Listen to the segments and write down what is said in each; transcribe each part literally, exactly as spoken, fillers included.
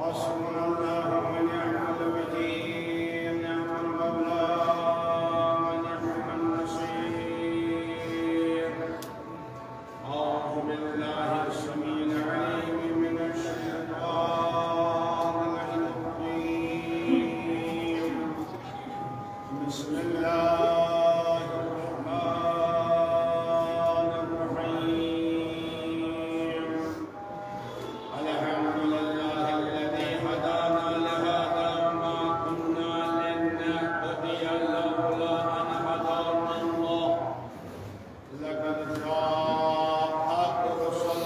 حسبنا الله ونعم الوكيل، نعم المولى ونعم النصير. أعوذ بالله السميع العليم من الشيطان الرجيم. بسم الله الرحمن الرحيم. الحمد لله الذي هدانا لهذا وما كنا لنهتدي لولا أن هدانا الله. لقد جاءت رسل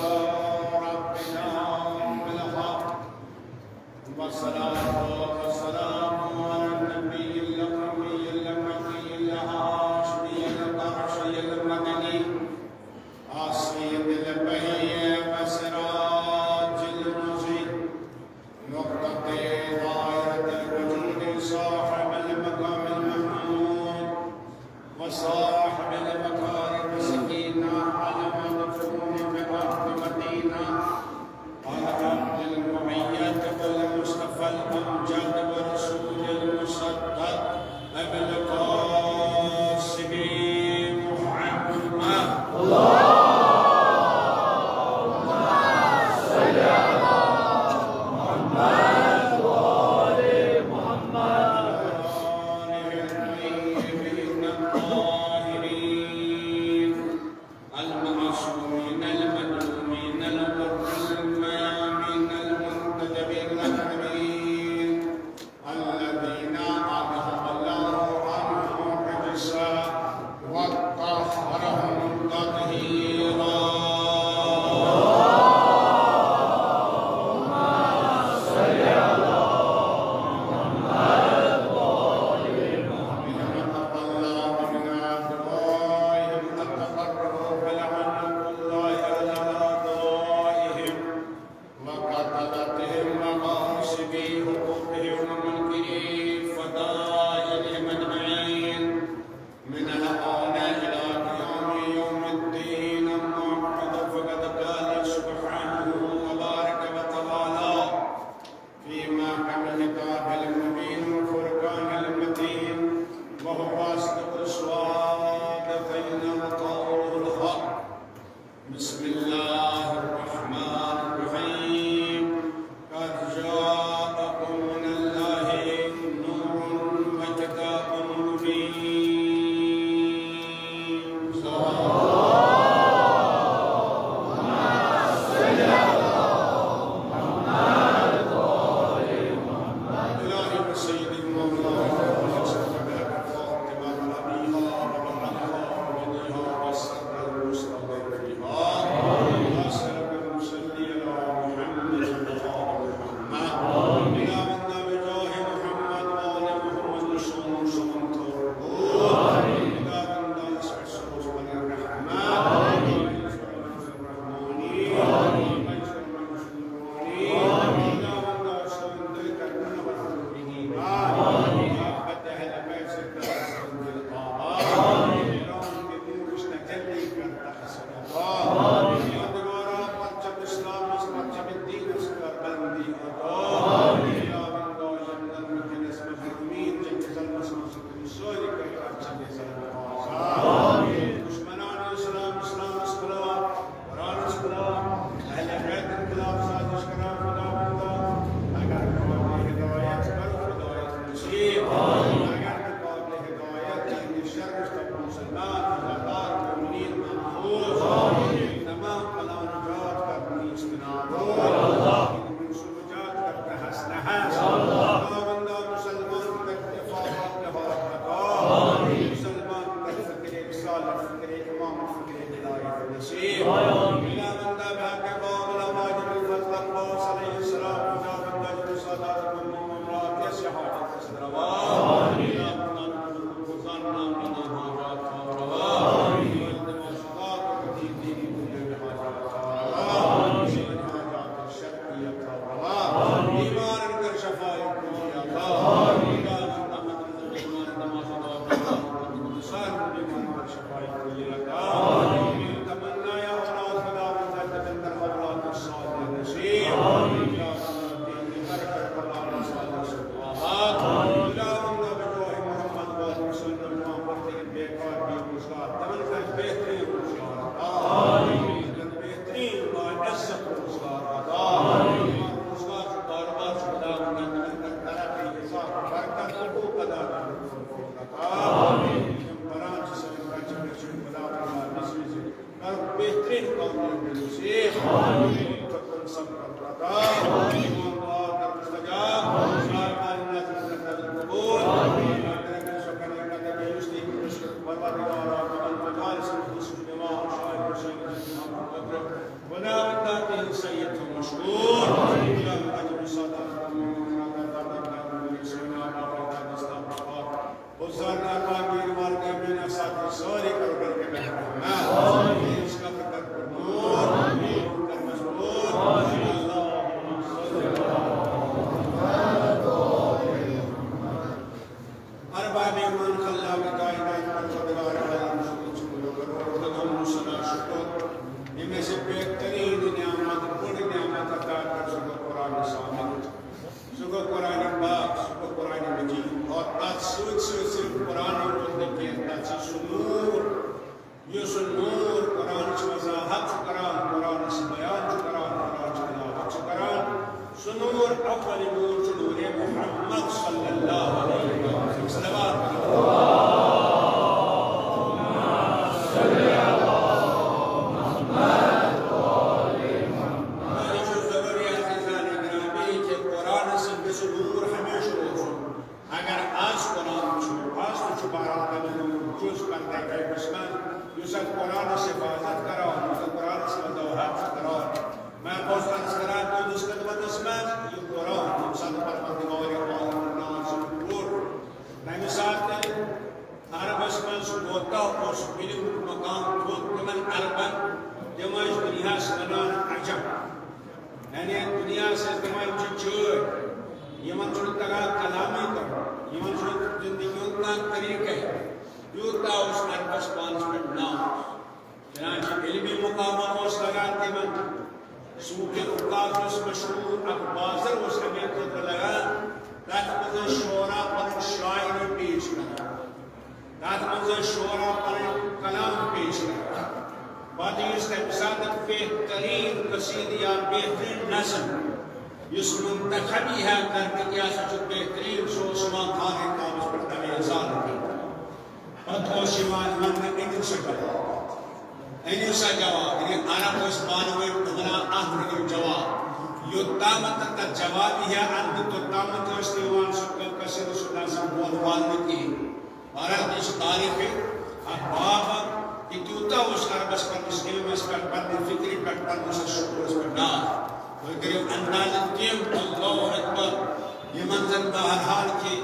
تكن صبر الرضا. آمين. دعاء مستجاب. آمين. آمين. المجالس المخصوص بما شاء وسلم. ولا بالذات سيد مشكور. يا أجل صلاة وزارنا تعمیر والدین اساتذہ سورے کرو برکت۔ آمین۔ اس کا فکر نور، نور کا مزدور۔ اللهم صل على محمد۔ ارباب ایمان، خلاق کائنات، پروردگار عالم، سوچ کرو، کرو، کرو، سنا شکر۔ ہمیں سے بہترین نعمت، بڑی نعمت عطا کر سکو قرآن سامنے۔ سُہ گوٚو قرآن پاک، سُہ گوٚو قرآن مجید۔ اور تَتھ سۭتۍ سۭتۍ صرف قرآن یوت نہٕ کینٛہہ، تَتھ چھُ سُہ نوٗر، یُس سُہ نوٗر قرآنٕچ وضاحت چھُ کران، قرآنَس بیان چھُ کران، قرآنٕچ تلاوت چھُ کران۔ سُہ نوٗر، اول نوٗر چھُ نوٗرِ محمد صلی اللہ علیہ وسلم۔ صلوات۔ یہِ چھُ ضروٗری عزیزان گرامی کہِ قرآن سۭتۍ گژھِ نوٗر ہمیشہِ روزُن۔ اگر آز قرآن چھُ، آز تہِ چھُ بہرحال تَمیُک نوٗر جُز پردے غیبس منٛز، یُس اَتھ قرآنس حفاظت کران، یُس اَتھ قرآنس منٛز وضاحت چھُ کران۔ میں اوس عرض کران تُہنٛدِس خدمتس منٛز، یہِ قرآن، ییٚمہِ ساتہٕ پروردگار عالمن ناو چھُ کوٚر، تَمہِ ساتہٕ عربس منٛز کوتاہ اوس علمُک مقام تھوٚد تِمن عربن، تِم ٲسۍ دُنیاہس ونان عجب۔ یعنی دُنیاہس ٲسۍ دپان، یِم چھِ چٲرۍ، یِمن چھُنہٕ تگان کلامٕے کرُن، یِمن چھُنہٕ زندگی ہُنٛد کانٛہہ طریٖقے۔ یوٗتاہ اوس عربس پانس پٮ۪ٹھ ناز۔ چنانچہ علمی مقامن اوس لگان تِمن۔ سوق عکاظ یُس مشہوٗر اکھ بازر اوس، اَمے خٲطرٕ لگان۔ تَتھ منٛز ٲسۍ شعرا پنٕنۍ شاعری پیش کران۔ تَتھ منٛز ٲسۍ شعرا پنٕنۍ کلام پیش کران۔ پتہٕ یُس تَمہِ ساتہٕ بہتریٖن قصیدٕ یا بہتریٖن نظم، یُس منتخب یی ہا کرنہٕ، یہِ ہسا چھُ بہتریٖن، سُہ اوس یِوان خانہ کعبس پٮ۪ٹھ تَمے ساتہٕ کرنہٕ۔ پتہٕ اوس یِوان وننہٕ، أنِو سا جواب، أنِو سا جواب۔ یعنی عرب ٲسۍ پانہٕ ؤنۍ ونان، اَتھ أنِو جواب۔ یوٚتامَتھ نہٕ تَتھ جواب یی ہا اَننہٕ، توٚتامَتھ ٲسۍ نہٕ یِوان سُہ قصیدٕ، سُہ نظم بولنہٕ کِہیٖنۍ۔ بہرحال، یہِ چھِ تاریٖخ اکھ باب، یہِ تیوٗتاہ اوس عربس پننِس علمس پٮ۪ٹھ، پننہِ فکرِ پٮ۪ٹھ، پننِس شعورس پٮ۪ٹھ ناز۔ تُہۍ کٔرِو اندازٕ، تِم، اللہ اکبر، یِمن زن بہرحال کہِ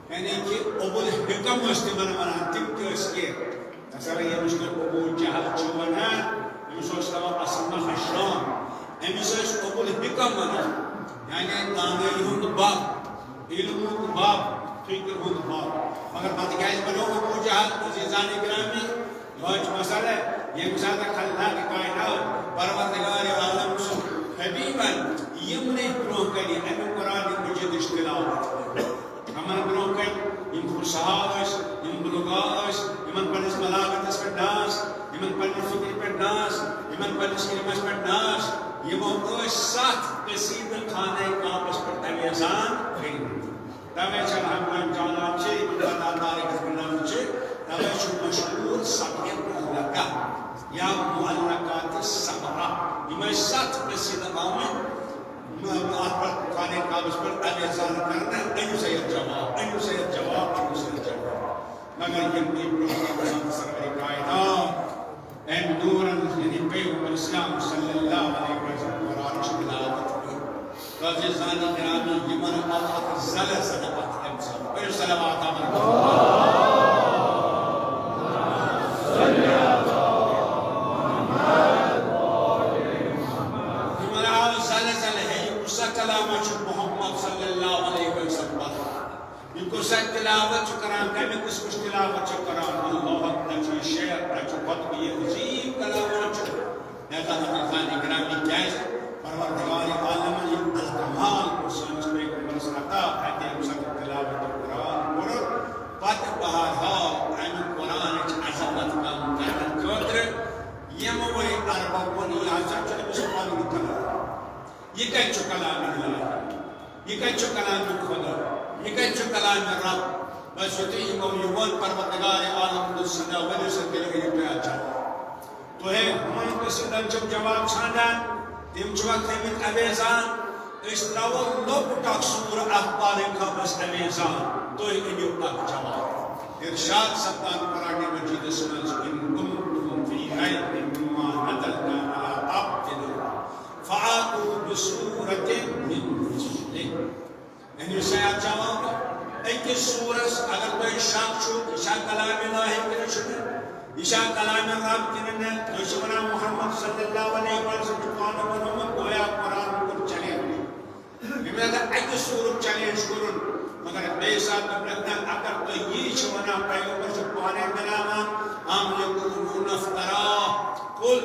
یعنی کہ ابو الحکم ٲسۍ تِمن ونان، تِم تہِ ٲسۍ کینٛہہ۔ مثلاً ییٚمِس تُہۍ ابو جہل چھِو ونان، أمِس اوس ناو اسمہ ہشام۔ أمِس ٲسۍ ابو الحکم ونان، یعنی دانٲیی ہُنٛد بب، علمُک بب، فکر ہُنٛد بب۔ مگر پتہٕ کیازِ بنیو ابو جہل؟ عزیزان گرامی، یہوے چھُ مسئلہ، ییٚمہِ ساتہٕ خلاق کائنات پروردگار عالم سُنٛد حبیبن یِمنٕے برونٛہہ کنہِ امہِ قرآن مجیدٕچ تلاوت کٔر۔ یِمن برونٛہہ کنہِ یِم فصحا ٲسۍ، یِم بلغا ٲسۍ، یِمن پننِس بلاغتس پٮ۪ٹھ ناز، یِمن پننہِ فکرِ پٮ۪ٹھ ناز، یِمن پننِس علمس پٮ۪ٹھ ناز، یِمو ٲسۍ ستھ قصیدٕ خانہ کعبس پٮ۪ٹھ تَمہِ ساتہٕ کٔرمٕتۍ۔ توے چھِ الحمدللہ جانان چھِ، یِمن پتہ تاریخس منٛز چھِ، توے چھُ مشہوٗر سبع معلقہ یا معلقات سبع۔ یِم ٲسۍ ستھ قصیدٕ آمٕتۍ اتھ پٮ۪ٹھ خانہ کعبس پٮ۪ٹھ تَمہِ ساتہٕ کرنہٕ، أنِو سا یتھ جواب، أنِو سا یتھ جواب، أنِو سا یتھ جواب۔ مگر یِم تہِ برونٛہہ کنہِ سرور کائنات، أمۍ نوٗرن، یعنی پیغمبر اسلام صلی اللہ علیہ وسلم قرآنٕچ تلاوت کٔر۔ عزیزان گرامی، یِمن آو اکھ زلزلہٕ اتھ امہِ ساتہٕ۔ کٔرِو صلوات۔ یِمن آو زلزلہٕ، ہے، یہِ کُس سا کلامہ چھُ محمد صلی اللہ علیہ وسلم پران؟ یہِ کُس سا تلاوت چھُ کران؟ کمہِ قٕسمٕچ تلاوت چھُ کران؟ اللہ اکبر، نہ چھُ یہِ شعر، نہ چھُ خطبہٕ، یہِ عجیٖب کلامہ چھُ۔ لہذا عزیزان گرامی، کیازِ پروردگار عالمن یہِ الکمال کوٚر سٲنِس پیغمبرس عطا، اتہِ ییٚمہِ ساتہٕ تلاوت قرآن کوٚر، پتہٕ بہرحال امہِ قرآنٕچ عظمت کم کرنہٕ خٲطرٕ یِموٕے عربو ووٚن، یہِ ہسا چھُ أمِس پنُن کلام، یہِ کتہِ چھُ کلام الہی؟ یہِ کتہِ چھُ کلام خدا؟ یہِ کتہِ چھُ کلام رب؟ بس یُتھُے یِمو یہِ ووٚن، پروردگار عالم دوٚپ، سیدھا ؤنِو سا، تیٚلہِ ؤنِو تُہۍ اَتھ جواب۔ تۄہہِ ہُمن قٕصہٕ دن چھِو جواب ژھانڈان، تِم چھِوا تھٲومٕتۍ اویزان؟ أسۍ ترٛاوو لۄکُٹ اکھ سوٗرٕ اکھ پالنگ خابس اویزان، تُہۍ أنِو اکھ جواب۔ ارشاد سپدان قرآن مجیدس منٛز، "ان کنتم فی ریب مما نزلنا علی عبدنا فأتوا بسورة من مثله۔" أمِس آیہِ اَتھ جواب۔ أکِس سوٗرَس اگر تۄہہِ شک چھُ، یہِ چھا کلامِ الٰہی کِنہٕ چھُنہٕ؟ یہِ چھا کلامِ رب کِنہٕ نہٕ؟ تُہۍ چھِو وَنان محمد صلی اللہ علیہ وسلم چھُ پانہٕ ووٚنمُت، گویا قرآن کوٚر challenge۔ ییٚمہِ ساتہٕ اَکہِ سوٗرُک challenge کوٚرُن، مگر بیٚیہِ ساتہٕ دوٚپنَکھ، نہ، اگر تُہۍ یی چھِو وَنان پیغمبر چھُ پانَے بَناوان، أم یقولون افتراه، قل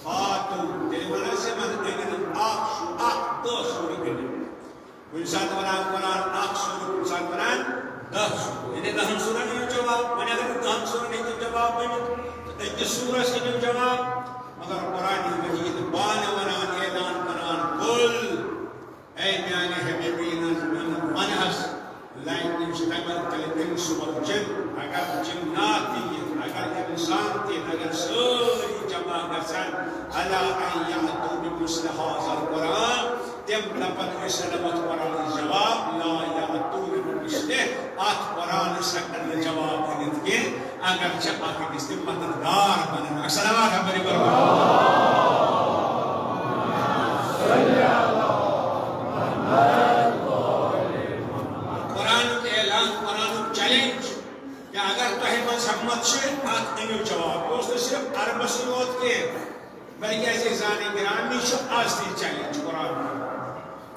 فأتوا، تیٚلہِ وَن حظ یِمَن، أنِو اَکھ سوٗ-، اَکھ دَہ سوٗرٕ أنِو۔ کُنہِ ساتہٕ وَنان قرآن اَکھ سوٗرٕ، کُنہِ ساتہٕ وَنان دَہ سوٗرٕ۔ یعنی دَہَن سوٗرَن ہیٚکِو جواب، وۄنۍ اگر نہٕ دَہَن سوٗرَن ہیٚکِو جواب ؤنِتھ، تہٕ أکِس سوٗرَس ہیٚکِو جواب، مگر قرآن مجیٖد پانہٕ وَنان، اعلان کَران، قل، اے میٛانہِ حبیٖبی، نہ، نہ، وَن حظ، لَنِ اجتمعت الانس والجن، اگر جنات تہِ یِن، اگر اِنسان تہِ یِن، اگر سٲری جمع گژھن، علی ان یأتوا بمثل هذا القرآن، تِم دَپَن، أسۍ اَنو اَتھ قرآنَس جواب، لا یأتون بمثلہ، اَتھ قرآنَس ہٮ۪کَن نہٕ جواب ؤنِتھ کینٛہہ، اگر چھِ اَکھ أکِس تہِ مددگار بَنَن۔ اَکھ صلوات ہا پٔرِو برابر۔ قرآنُک اعلان، قرآنُک challenge، کہ اگر تۄہہِ منٛز ہمت چھِ، اَتھ أنِو جواب۔ یہِ اوس نہٕ صرف عربَسٕے یوت کینٛہہ، بلکہ عزیزانِ گرامی، یہِ چھُ آز تہِ challenge قرآن۔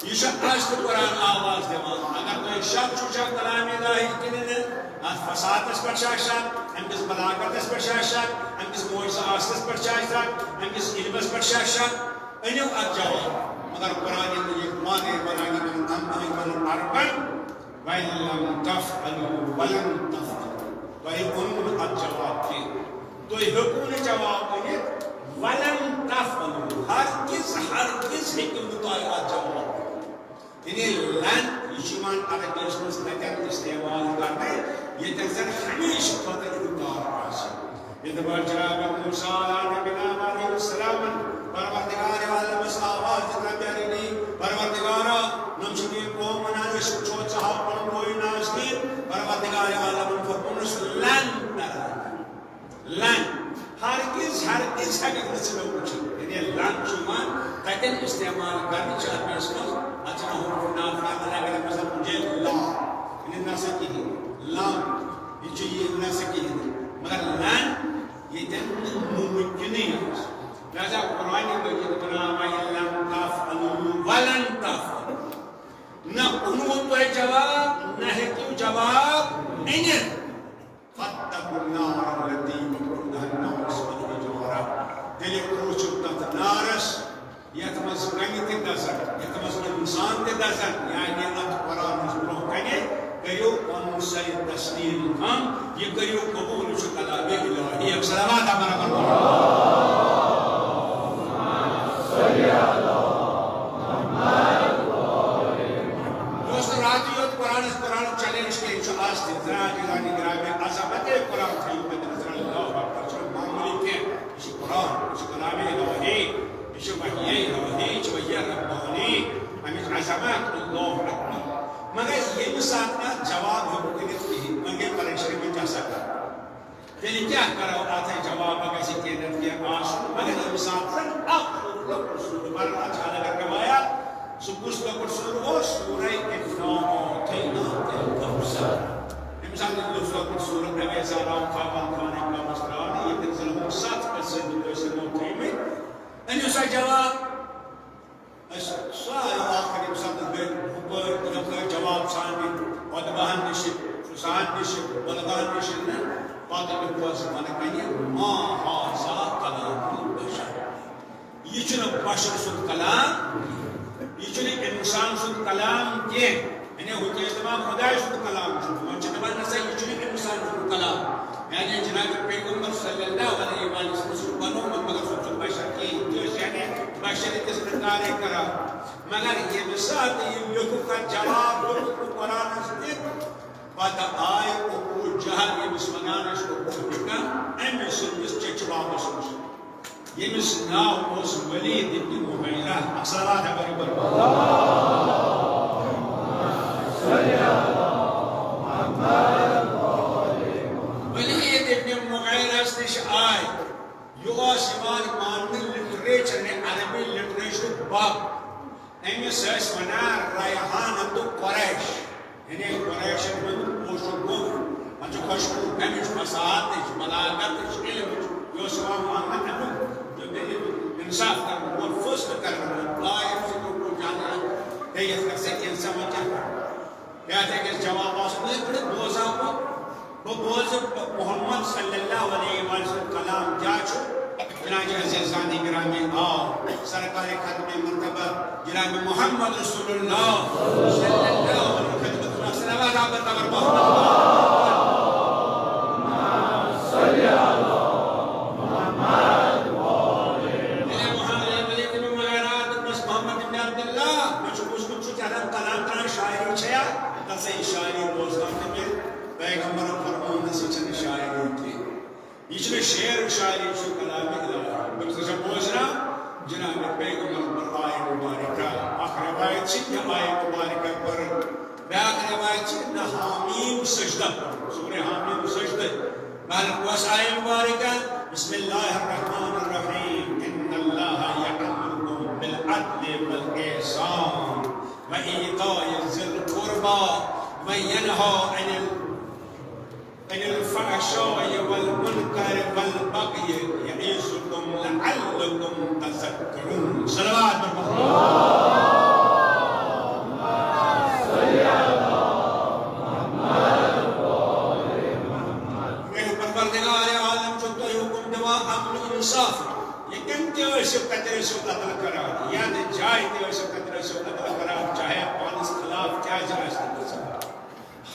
یہِ چھُ آز تہِ قرآن آواز دِوان۔ اگر تۄہہِ شک چھُ، چھا کلامِ الٰہی کِنہٕ نہٕ، اَتھ فصاحتَس پٮ۪ٹھ چھا شک، اَمہِ کِس بلاغتَس پٮ۪ٹھ چھا شک، اَمہِ کِس معجزٕ آسنَس پٮ۪ٹھ چھا شک، اَمہِ کِس علمَس پٮ۪ٹھ چھا شک، أنِو اَتھ جواب۔ مگر قرآن مجیٖد پانَے وَنان یِمَن اَم أیمن عربن، وَإِن لَّمْ تَفْعَلُوا وَلَن تَفْعَلُوا۔ تۄہہِ اوٚنوُ نہٕ اَتھ جواب کینٛہہ۔ تُہۍ ہیٚکِو نہٕ جواب ؤنِتھ، وَلَن تَفْعَلُوا۔ ہرگز، ہرگز ہیٚکِو نہٕ تۄہہِ اَتھ جواب ؤنِتھ۔ یعنی لن، یہِ چھُ یِوان عربیَس منٛز تَتٮ۪ن استعمال کرنہٕ، ییٚتٮ۪ن زَن ہمیشہٕ خٲطرٕ اِنکار آسہِ۔ ییٚتہِ پٮ۪ٹھ جناب موسیٰ علیٰ نبینا علیہ السلامن پروردگار عالمس آواز دِژ، رب ارنی، پروردگارا، نۄم چھِ میٲنۍ قوم ونان، أسۍ وٕچھو ژٕ ہاو پنُن رویہِ ناز کِنۍ؟ پروردگار عالمن فرمونس، لن ترانی۔ لن، ہرگز، ہرگز ہٮ۪ککھ نہٕ ژٕ مےٚ وٕچھِتھ۔ یعنی لن چھُ یِوان تتٮ۪ن استعمال کرنہٕ، چھِ عربیَس منٛز، اتھ چھِ وَنان حروف نافیہ، الگ الگ، مثلاً مجھے لا، یعنی نہ سا کِہیٖنۍ، لم، یہِ چھُ یہِ نہ سا کِہیٖنۍ۔ مگر لن، ییٚتٮ۪ن نہٕ مُمکِنٕے آسہِ۔ لہذا قرآن مجیٖد وَنان، وَإِن لَّمْ تَفْعَلُوا وَلَن تَفْعَلُوا۔ نہ اوٚنوُ تۄہہِ جواب، نہ ہیٚکِو جواب أنِتھ۔ فَاتَّقُوا النَّارَ الَّتِي وَقُودُهَا النَّاسُ وَالْحِجَارَةُ۔ تیٚلہِ کھوٗژِو تَتھ نارَس، یَتھ منٛز کَنہِ تہِ دَزَن، یَتھ منٛز اِنسان تہِ دَزَن، یعنی اَتھ قرآنَس برٛونٛہہ کَنہِ کٔرِو پَنُن سَرِ تسلیم ہم، یہِ کٔرِو قبوٗل، یہِ چھُ کلامِ الٰہی۔ اَکھ صلوات ہا برابر۔ یہِ اوس نہٕ راتٕے یوت قرآنَس، قرآنُک challenge کینٛہہ، یہِ چھُ آز تہِ درٛاج، درٛاج، درٛاج، عظمت قرآن تھٲیِو مےٚ نظر۔ اللہ اکبر، یہِ چھُنہٕ معموٗلی کینٛہہ، یہِ چھُ قرآن، یہِ چھُ کلامِ الٰہی، یہِ چھُ وحیِ الٰہی، یہِ چھُ وحیِ ربانی، اَمِچ عظمت، اللہ اکبر۔ مگر ییٚمہِ ساتہٕ نہٕ اَتھ جواب ہیوٚک کٔرِتھ کِہیٖنۍ، وۄنۍ گٔے پریشٲنی، وۄنۍ کیٛاہ سا کَرو؟ تیٚلہِ کیٛاہ کَرو؟ اَتھ ہے جواب گژھِ کینٛہہ نَتہٕ کینٛہہ آسُن۔ مگر ییٚمہِ ساتہٕ زَن اَکھ لۄکُٹ سوٗرٕ پَران، اَتھ چھِ الگ الگ رِوایات۔ سُہ کُس لۄکُٹ سوٗرٕ اوس؟ سوٗرَے اِنا اعطیناکَ الکوثر۔ ییٚمہِ ساتہٕ یُس لۄکُٹ سوٗرٕ اَمے ساتہٕ آو خاقان خانٕکۍ قبرَس ترٛاونہٕ، ییٚتٮ۪ن زَن ہُم سَتھ قٕصہٕ دِتۍ ٲسۍ یِمو تھٲومٕتۍ۔ أمِس آو جواب۔ أسۍ سارے ٲخٕر ییٚمہِ ساتہٕ گٔے ہُپٲرۍ یَپٲرۍ جواب ژھانٛڈنہِ، عُتبہَن نِشہِ، حُسین نِشہِ، عُتبہَن نِشہِ نہٕ، پَتہٕ لیوٚکھ اَسہِ بۄنہٕ کَنہِ، ما هذا کلام البشر۔ یہِ چھُنہٕ بشر سُنٛد کلام، یہِ چھُنہٕ اِنسان سُنٛد کلام کینٛہہ۔ یعنی ہُہ تہِ ٲسۍ دَپان خۄداے سُنٛد کلام چھُ، وۄنۍ چھِ دَپان نہ سا یہِ چھُنہٕ اِنسان سُنٛد کلام۔ یعنی جناب پیغمبر صلی اللہ علیہ وآلہ وسلم سُنٛد بنومُت، مگر سُہ چھُنہٕ بشر کینٛہہ، یہِ تہِ ٲسۍ یعنی بشریتس اِنکارٕے کران۔ مگر ییٚمہِ ساتہٕ یہِ لیوٚکھُکھ اَتھ جواب، لیوٚکھُکھ نہٕ قرآنس تہِ، پتہٕ آے ابو جہل، ییٚمِس ونان ٲسۍ ابو حکم، أمۍ سٕنٛدِس چچہِ بابس نِش۔ ییٚمِس ناو اوس ولید ابن مغیرہ۔ اکھ صلوات ہا پٔرِو برابر۔ ولید ابن مغیرہس نِش آے، یہِ اوس یِوان ماننہٕ لٹریچر، یعنی عربی لٹریچرُک باب۔ أمِس ٲسۍ وَنان ریحانۃ قریش، یعنی قریشن ہُنٛد پوشہٕ گوٚب۔ اَتھ چھُ خوشبوٗ، اَمِچ فصاحتٕچ، بلاغتٕچ، علمٕچ، یہِ اوس یِوان ماننہٕ اَمیُک، یہِ بیٚیہِ اِنصاف کرنہٕ وول، فٲصلہٕ کرنہٕ وول، آ، أمِس چھُ کُنہِ جانہٕ بیٚیہِ یَتھ کَتھِ سۭتۍ کینٛہہ سَمجھ کیٛاہ کرِ۔ کیٛاہ تہِ گژھِ جواب آسُن، یِتھ پٲٹھۍ بوزان گوٚو، بہٕ بوزٕ محمد صلی اللہ علیہ وآلہ وسلم کلام کیٛاہ چھُ۔ چنانچہ عزیزان گرامی، آو سرکار ختم مرتبہ جناب محمد رسول اللہ صلی اللہ علیہ وسلم خدمت میں صلوات آپ پر محمد۔ محمد ابن عبداللہ، مےٚ چھُ وُچھمُت، ژٕ کیٛاہ تام کلام کران، شاعری چھےٚ یا؟ دَپسا، یہِ شاعری بوزناو نہٕ مےٚ پیغمبرن فرموونس، یہِ چھنہٕ شاعری کینٛہہ۔ یہِ چھنہٕ شعر و شاعری، یہِ چھُ کلام الہی۔ دوٚپُس، اچھا، بوزناو جناب پیغمبرن پر آیہ مبارکہ۔ اکھ روایت چھِ، یہِ آیہ مبارکہ پٔر۔ بیٛاکھ روایت چھِ، نہ حامیم سجدہ پٔر۔ سورہ حامیم سجدہ۔ بہرحال، کۄس آیہ مبارکہ؟ بسم اللہ الرحمن الرحیم۔ ان اللہ یأمرکم بالعدل والإحسان وإيتاء ذي القربى وينهى عن ال-، عن الفحشاء والمنكر والبغي يعظكم لعلكم تذكرون۔ صلوات برابر۔ اے پروردگار عالم، چھُ تۄہہِ حُکم دِوان عدل و انصاف۔ ییٚتٮ۪ن تہِ ٲسِو، تَتٮ۪ن ٲسِو عدل کران، یَتھ جایہِ تہِ ٲسِو، تَتٮ۪ن ٲسِو عدل کران، چاہے پانَس خلاف کیٛازِ آسہِ نہٕ گژھان۔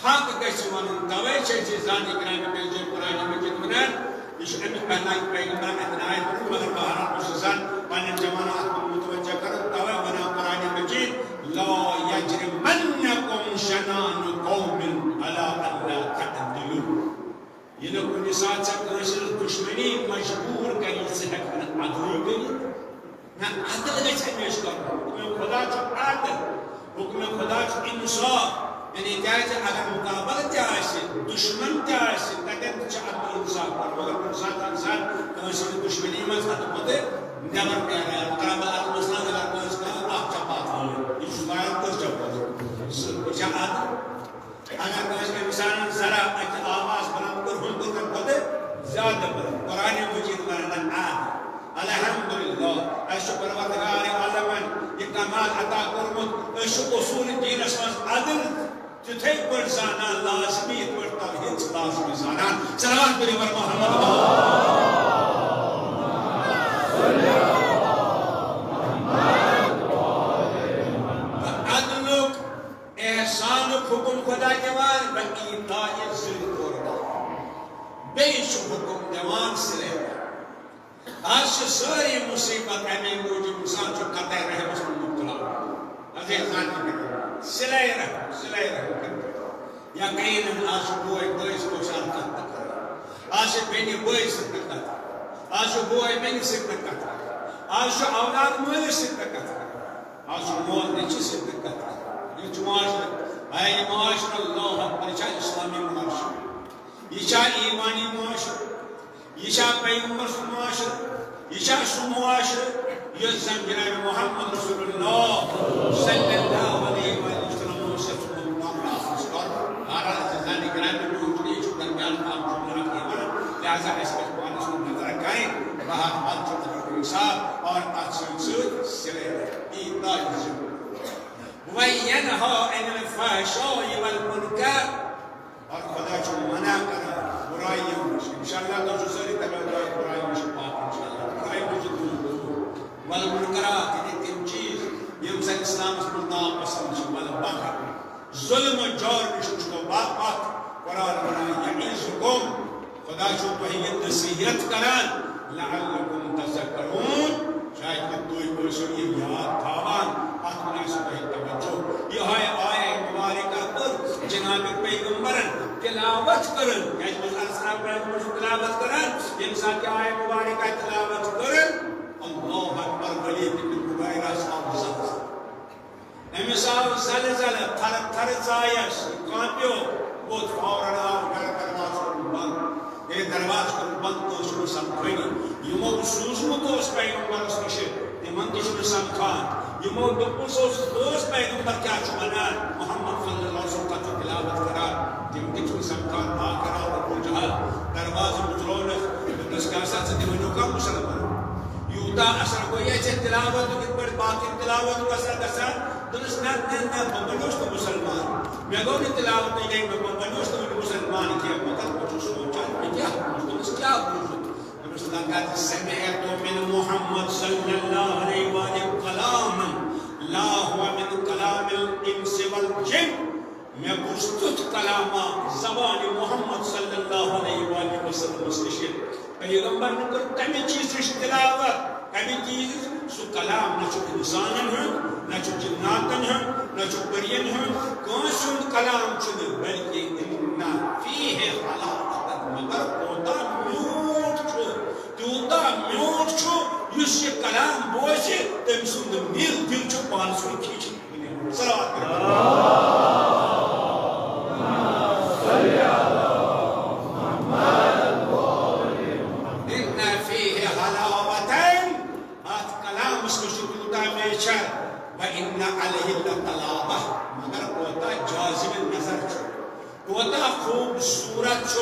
حق گژھِ وَنُن۔ تَوَے چھِ أسۍ یہِ زانٕنۍ، گرٛامِ مٔنٛزۍ چھِ قرآنِ مجیٖد وَنان، یہِ چھُ اَمیُک پہلا پیغمبر اَتہِ نایت ووٚنمُت، مگر بہرحال اوس یہِ زن پنٕنۍ جماعت اَتھ کُن متوجہ کران، تَوَے وَنان قرآنِ مجیٖد، لا یجرمنکم شنآن قوم علی الا تعدلوا۔ ییٚلہِ کُنہِ ساتہٕ ژےٚ کٲنٛسہِ ہٕنٛز دُشمنی مجبوٗر کَرِ، ژٕ ہٮ۪ککھ نہٕ عدلٕے کٔرِتھ۔ نہ، عدل گژھِ ہمیشہِ کرُن۔ حُکمِ خدا چھُ عدل، حُکمِ خدا چھُ انصاف۔ یعنی کیٛازِ اگر مُقابلہٕ تہِ آسہِ، دُشمن تہِ آسہِ، تَتٮ۪ن تہِ چھُ عدل انصاف کرُن۔ مگر کُنہِ ساتہٕ اِنسان کٲنٛسہِ ہٕنٛز دُشمنی منٛز اَتھٕ پَتہٕ نٮ۪بر نیران، کران بہٕ عدل مثلاً اگر کٲنٛسہِ کانٛہہ اکھ چپاتھ لٲج، یہِ چھُ لایان کٔژ چپاتھ؟ یہِ چھا عدل؟ اگر کٲنٛسہِ اِنسانن ذرا اَکہِ آواز بلند کٔر، ہُم کوٚر تَمہِ کھۄتہٕ زیادٕ بلند۔ قرآنِ مجیٖد وَنان، آ، الحمدللہ، اَسہِ چھُ پروردگار عالمن یہِ کمال عطا کوٚرمُت۔ أسۍ چھِ اصوٗل دیٖنس منٛز عدل تِتھَے پٲٹھۍ زانان لازمی، یِتھ پٲٹھۍ توحیٖد چھِ لازمی زانان۔ صلوات پٔرِو بر محمد۔ تہٕ عدلُک احسانُک حُکم خدا دِوان، و ایتاء ذی القربی۔ بیٚیہِ چھُ حُکم دِوان صلے۔ آز چھِ سٲری مُصیبت اَمے موٗجوٗب، اِنسان چھُ قطع رحمس منٛز مُبتلا۔ عزیزان گرامی، صلے رحم، صلے رحم کٔرِو۔ یقیناً آز چھُ بوے بٲیِس پوشان کتھ تہِ کران۔ آز چھِ بیٚنہِ بٲیِس سۭتۍ تہِ کتھ کران۔ آز چھُ بوے بیٚنہِ سۭتۍ تہِ کتھ کران۔ آز چھُ اولاد مٲلِس سۭتۍ تہِ کتھ کران۔ آز چھُ مول نیٚچوِس سۭتۍ تہِ کتھ کران۔ یہِ چھُ معاشرٕ۔ اے، یہِ معاشرٕ، اللہ اکبر، یہِ چھا اِسلامی معاشرٕ؟ یہِ چھا ایمانی معاشرٕ؟ یہِ چھا پیغمبر سُنٛد معاشرٕ؟ یہِ چھا سُہ معاشرٕ یُس زن جناب محمد رسول اللہ صلی اللہ علیہ وآلہ وسلم اوس یژھان پنُن معاملہٕ آسنس کرُن؟ بہرحال، عزیزان گرامی، میون چھُ، یہِ چھُ درمیان کم جملہٕ اکھ یِوان، لہذا اَسہِ پزِ پانس کُن نظر کرٕنۍ۔ بہرحال چھُ اَمیُک انصاف اور اتھ سۭتۍ سۭتۍ صلے رحم، ایتاء ذی القربی۔ وینہی عن الفحشاء والمنکر۔ اور خدا چھُ منع کران برائیو نِش۔ انشاءاللہ تُہۍ چھِو سٲری تَمہِ دۄہ برائیو نِش پاک، انشاءاللہ۔ برائیو نِش دوٗر روٗزِو۔ والمنکرات، یعنی تِم چیٖز یِم زَن اِسلامَس منٛز ناپسنٛد چھِ، والبغی، ظُلم و جور نِش چھُ پاک۔ قرآن وَنان، یعظکم، خدا چھُ تۄہہِ یہِ نصیحت کران، لعلکم تذکرون، شاید کہ تُہۍ ٲسِو یہِ یاد تھاوان، اتھ کُن آسہِ تۄہہِ توجہ۔ یِہوٚے آیہ مبارکہ کٔر جناب پیغمبرن تلاوت کٔرٕن، کیازِ بہٕ چھُس عرض کران، پیغمبر چھُ تلاوت کران، ییٚمہِ ساتہٕ یہِ آیہ مبارکہ تلاوت کٔرٕن، اللہ اکبر، ولید ابن مغیرہ آو زلزلہ۔ أمِس آو زلزلہ، تھرٕ تھرٕ ژایس، یہِ کانپیو، ووٚتھ فوراً، آو گرٕ، دروازٕ کوٚرُن بنٛد۔ ییٚلہِ دروازٕ کوٚرُن بنٛد، کٲنٛسہِ چھُنہٕ سمکھٲنی۔ یِمو سوٗزمُت اوس پیغمبرس نِش، تِمن تہِ چھُنہٕ سمکھان۔ یِمو دوٚپمُت اوس، بوز پیغمبر کیٛاہ چھُ ونان، محمد صلی اللہ علیہ وسلم کتھ چھُ تلاوت کران، تِم تہِ چھِنہٕ سمکھان۔ آ کراو ابو جہل، دروازٕ مُژرونس، دوٚپنس، کیٛاہ سا ژٕ تہِ ؤنِو کانٛہہ مُسلمان؟ یوٗتاہ اثر گوٚو یہِ ژےٚ تلاوت، یِتھ پٲٹھۍ باقین تلاوت اوس گژھان۔ دوٚپنس، نہ، نہ، نہ، بہٕ بنیوس نہٕ مُسلمان۔ مےٚ گوٚو نہٕ تلاوتٕے، یعنی بہٕ، بہٕ بنیوس نہٕ وُنہِ مُسلمان کینٛہہ، مگر بہٕ چھُس سونٛچان، مےٚ کیٛاہ بوٗز؟ دوٚپنس، کیٛاہ بوٗزُتھ؟ دوٚپنس، لقد سمعت من محمد صلی اللہ علیہ وآلہ کلاما لا هو من کلام الانس والجن۔ مےٚ بوٗز تیُتھ کلامہ زبانِ محمد صلی اللہ علیہ وآلہ وسلمس نِش۔ پیغمبرن کٔر تمہِ چیٖزٕچ تلاوت، کمہِ چیٖزٕچ؟ سُہ کلام نہ چھُ اِنسانن ہُنٛد، نہ چھُ جِناتن ہُنٛد، نہ چھُ پٔرِین ہُنٛد، کٲنٛسہِ ہُنٛد کلام چھُنہٕ، بلکہِ ان فیہ حلاوتن، مگر کوتاہ میوٗٹھ چھُ، تیوٗتاہ میوٗٹھ چھُ، یُس یہِ کلام بوزِ، تٔمۍ سُنٛد نیٖل دِل چھُ پانس کُن کھیٖنچِتھ۔ صلوات پٔرِو۔ ان فیہ حلاوتن، اتھ کلامس منٛز چھُ تیوٗتاہ میچھر، و ان علیہ لطلاوہ، مگر کوتاہ جاذب نظر چھُ، کوتاہ خوبصورت چھُ۔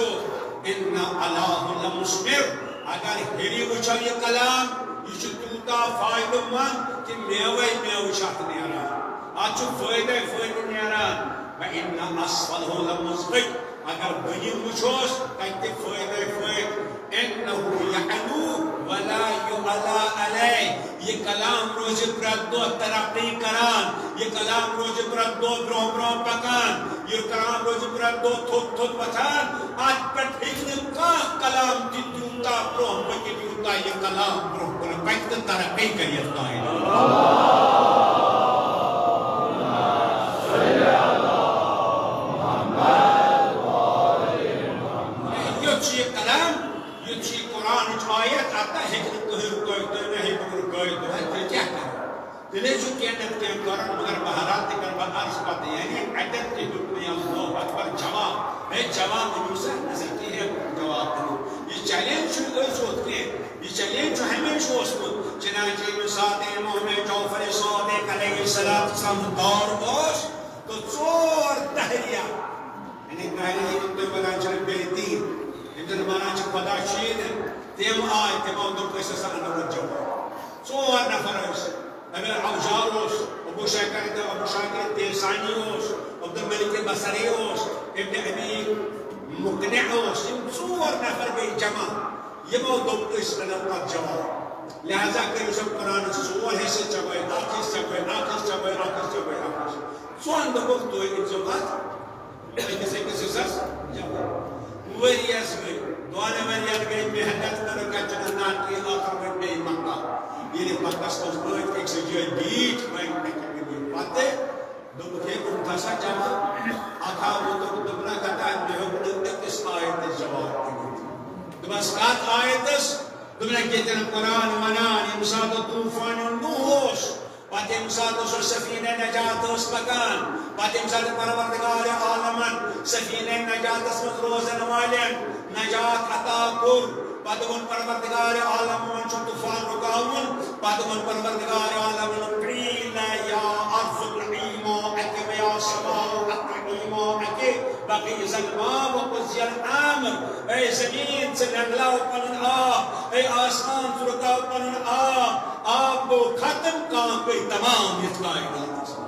ان علاه لمثمر، اگر ہیٚرِ وٕچھو یہِ کلام، یہِ چھُ تیوٗتاہ فٲیدٕ مند کہِ میوے میوٕ چھُ اتھ نیران، اتھ چھُ فٲیدے فٲیدٕ نیران۔ و ان اسفله لمسغط، اگر بۄنِم وٕچھوس، تتہِ تہِ فٲیدے فٲیدٕ۔ انه یعلو ولا یعلی علیہ، یہِ کلام روزِ پرٛٮ۪تھ دۄہ ترقی کران، یہِ کلام روزِ پرٛٮ۪تھ دۄہ برٛونٛہہ برٛونٛہہ پکان، یہِ کلام روزِ پرٛٮ۪تھ دۄہ تھوٚد تھوٚد وۄتھان۔ اتھ پٮ۪ٹھ ہیٚکہِ نہٕ کانٛہہ کلام تہِ تیوٗتاہ برٛونٛہہ پٔکِتھ، یوٗتاہ یہِ کلام برٛونٛہہ کُن پکہِ تہٕ ترقی کرِ یتھ کائناتس۔ یُتھ چھُ یہِ کلام، یُتھ چھُ یہِ قرآنٕچ آیت، اتھ نہ ہیٚکہِ نہٕ کٕہٕنۍ رُکٲوِتھ، تُہۍ نہ ہیٚکِو رُکٲوِتھ، دوٚپُن، تیٚلہِ کیٛاہ کرو؟ تیٚلہِ چھُ کینٛہہ نتہٕ کینٛہہ کرُن، مگر بہرحال تہِ کرٕ بہٕ عرض پتہٕ، یعنی اتٮ۪تھ تہِ ہیوٚت مےٚ اللہ اکبر جواب۔ ہے جواب ؤنِو سا، نہ سا کِہیٖنۍ جواب ؤنِو۔ یہِ چیلنج چھُنہٕ أزیُک کینٛہہ، یہِ چیلنج چھُ ہمیشہِ اوسمُت۔ چنانچہ ییٚمہِ ساتہٕ امام جعفر صادق علیہ الصلوۃ والسلام دور اوس، تہٕ ژور دہریہ، یعنی دہریہ یِمن تُہۍ ونان چھِو بے دین، یِم زن ونان چھِ خدا چھُیی نہٕ، تِم آے، تِمو دوٚپ، أسۍ ہسا انو اتھ جواب۔ ژور نفر ٲسۍ۔ ابن اوزاع اوس، ابو شاکر، ابو شاکر تیسانی اوس، عبد الملک بصری اوس، ابن ابی مقنع اوس۔ یِم ژور نفر گٔے جمع۔ یِمو دوٚپ، أسۍ انو اتھ جواب۔ لہذا کٔرِو سا قرآنس ژور حصہٕ، ژےٚ گوٚے اکھ حصہٕ، ژےٚ گوٚے اکھ حصہٕ، ژےٚ گوٚے اکھ حصہٕ، ژےٚ گوٚے اکھ حصہٕ۔ ژۄن دوٚپُکھ، تُہۍ أنۍزیو اتھ أکِس أکِس حصس جمع۔ ؤریَس گٔے، دۄن ؤرین گٔے محنت، کٔرٕکھ اچانک ناٹکی، ٲخر وٲتۍ بیٚیہِ مکہ۔ ییٚلہِ مکس منٛز وٲتۍ، أکسٕے جایہِ بیٖٹھۍ، وۄنۍ اَکہِ ؤریہِ پتہٕ دوٚپُکھ، ہے، یِم تھا سا جمع، اکھ ہا ووتُکھ، دوٚپنکھ، ہتا، مےٚ ہیوٚک نہٕ أکِس آیتس جواب ؤنِتھ۔ دوٚپمس، کتھ آیتس؟ دوٚپنکھ، ییٚتٮ۪ن قرآن ونان، ییٚمہِ ساتہٕ طوفان نوح اوس، پتہٕ ییٚمہِ ساتہٕ سۄ سفینہ نجات ٲس پکان، پتہٕ ییٚمہِ ساتہٕ پروردگار عالمن سفینہ نجاتس منٛز روزن والٮ۪ن نجات عطا کوٚر، پتہٕ ووٚن پروردگار عالم، وۄنۍ چھُ طوفان رُکاوُن، پتہٕ ووٚن پروردگار عالمن، قیل یا ارض ابلعی ماءک و یا سماء اقلعی ماءک، وغیض الماء وقضی الامر۔ اے زمین، ژٕ نگلاو پنُن آب، اے آسمان، ژٕ رُکاو پنُن آب، آب گوٚو ختم، کانٛہہ گٔے تمام یتھ کائناتس منٛز۔